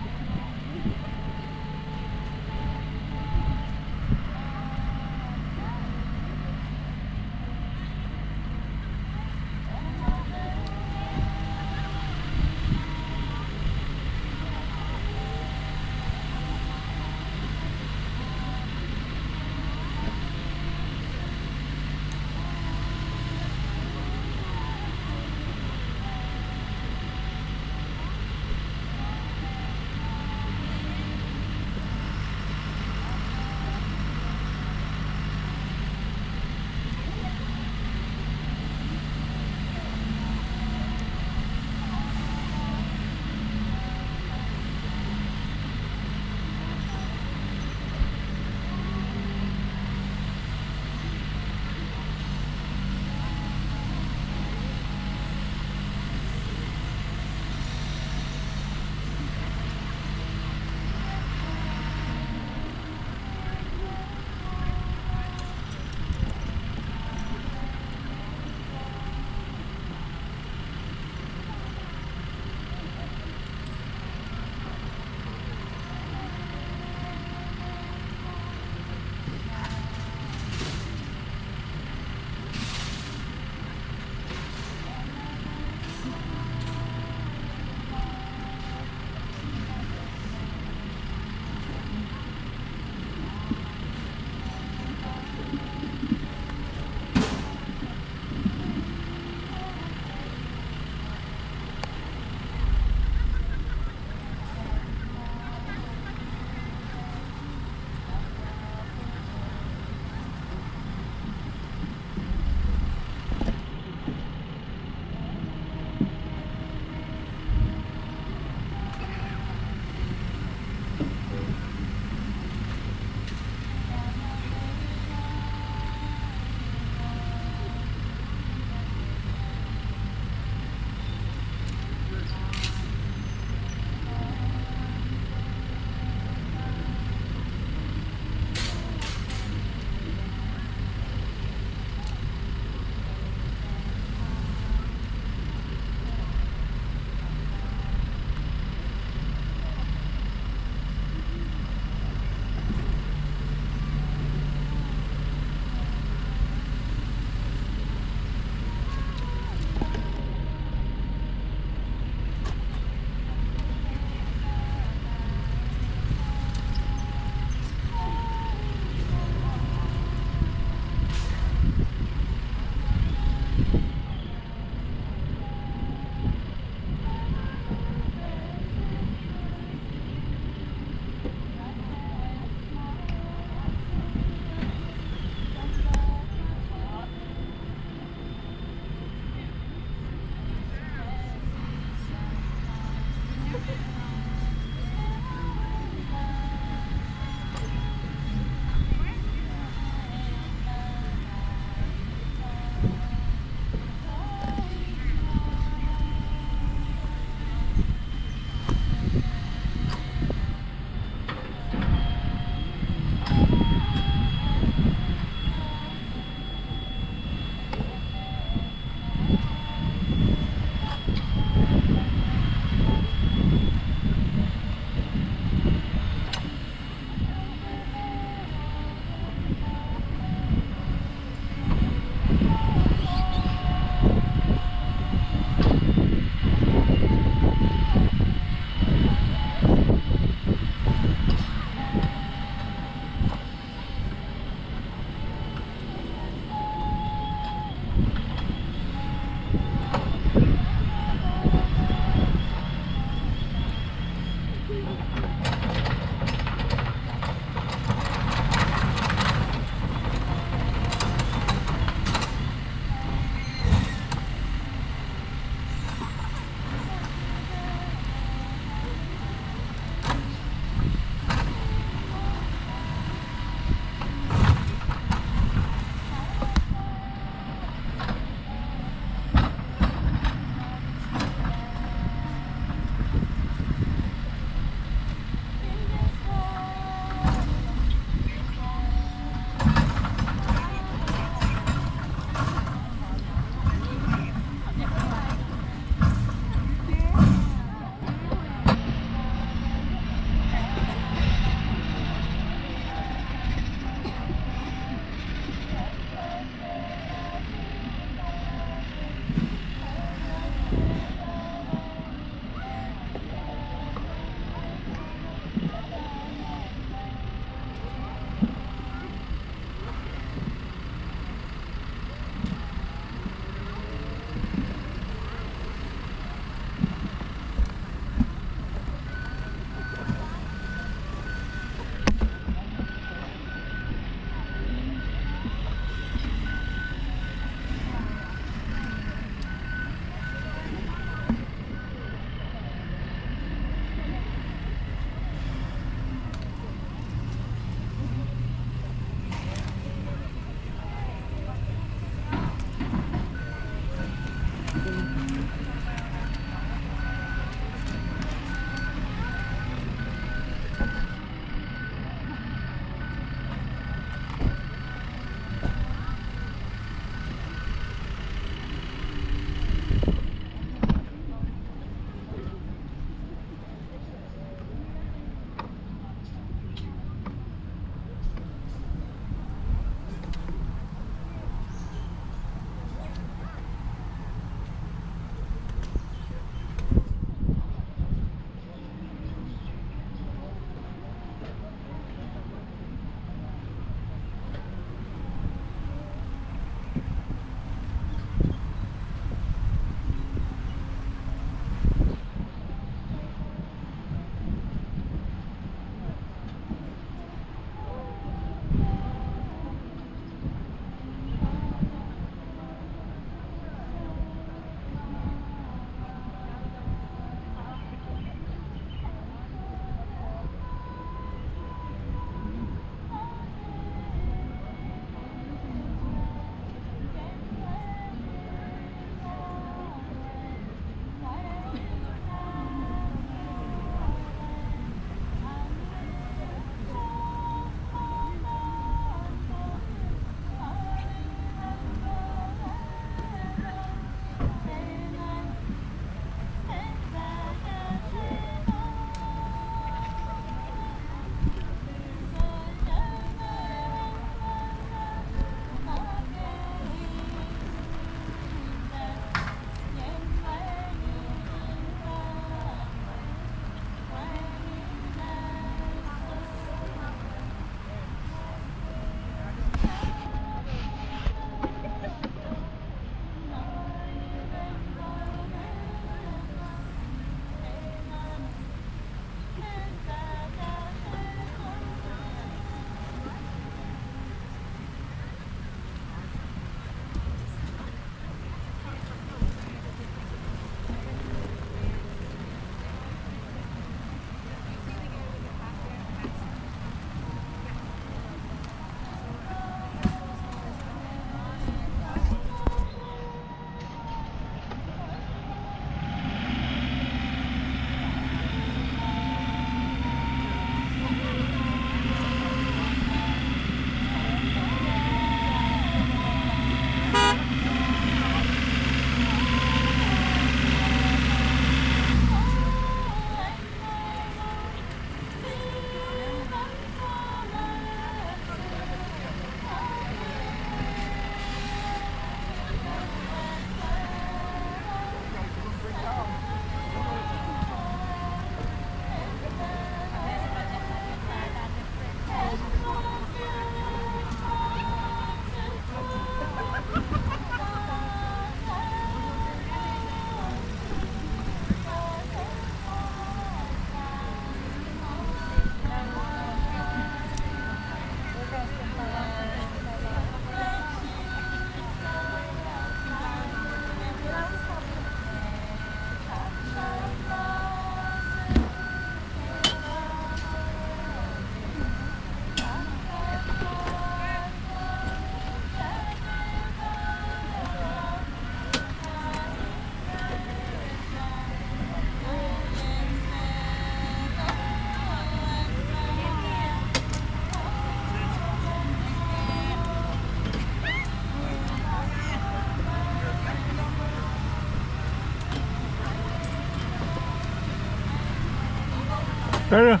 Tara.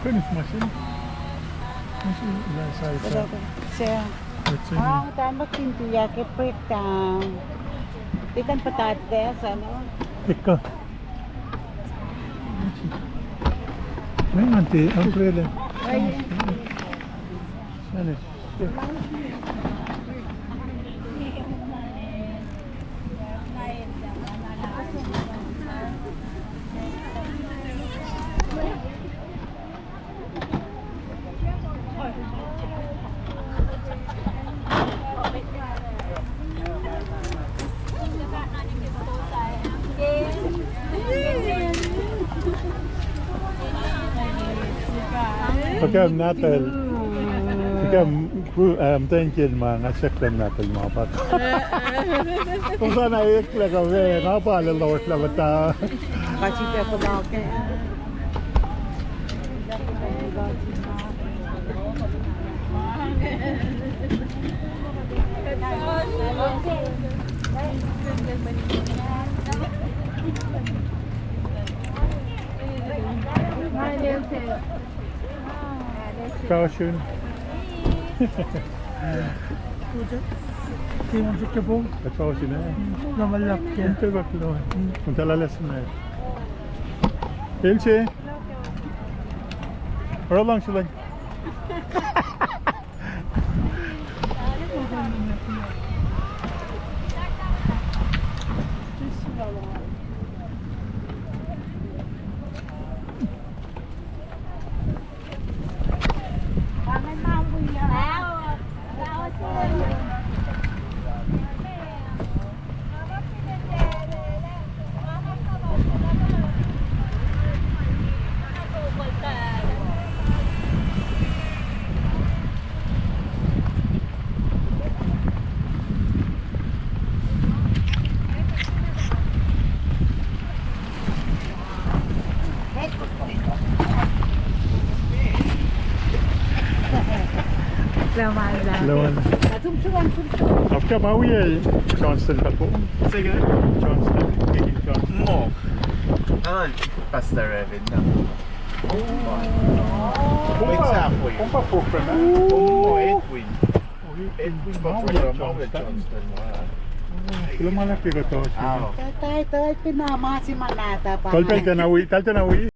Kena masin. Masin lah saya. Saya. Let's see. Ah, tama kinti ya ke breakdown. Titan patat deh sana. Tika. Hang on, the umbrella. Sana. Fuhkah nahtuhl. Fuhkah, um, thank you ma nga siyuck lah nahtuhl ma pa. Kosana eklac kuh we, nga pa lwelah lah muhta. Kachi pe kuh na ke. Caution. Kuja. Ti mong suk ke pong. Kacausin, eh? Nama lak ke. Inte bak lo. Unta la lesson, eh? Ilse. Ora lang silang. Laman. After ma wi Johnston kapo. Say again? Johnston, Deacon Johnston. Mo. Ah, Pastor Evan na. Oh. It's halfway. Kumpa program, eh? Oh, Edwin. Edwin pa program, Johnston. Kuloh ma luhlahp ke kuhtuh. Tol pacl tiacna wi, tol tiacna wi.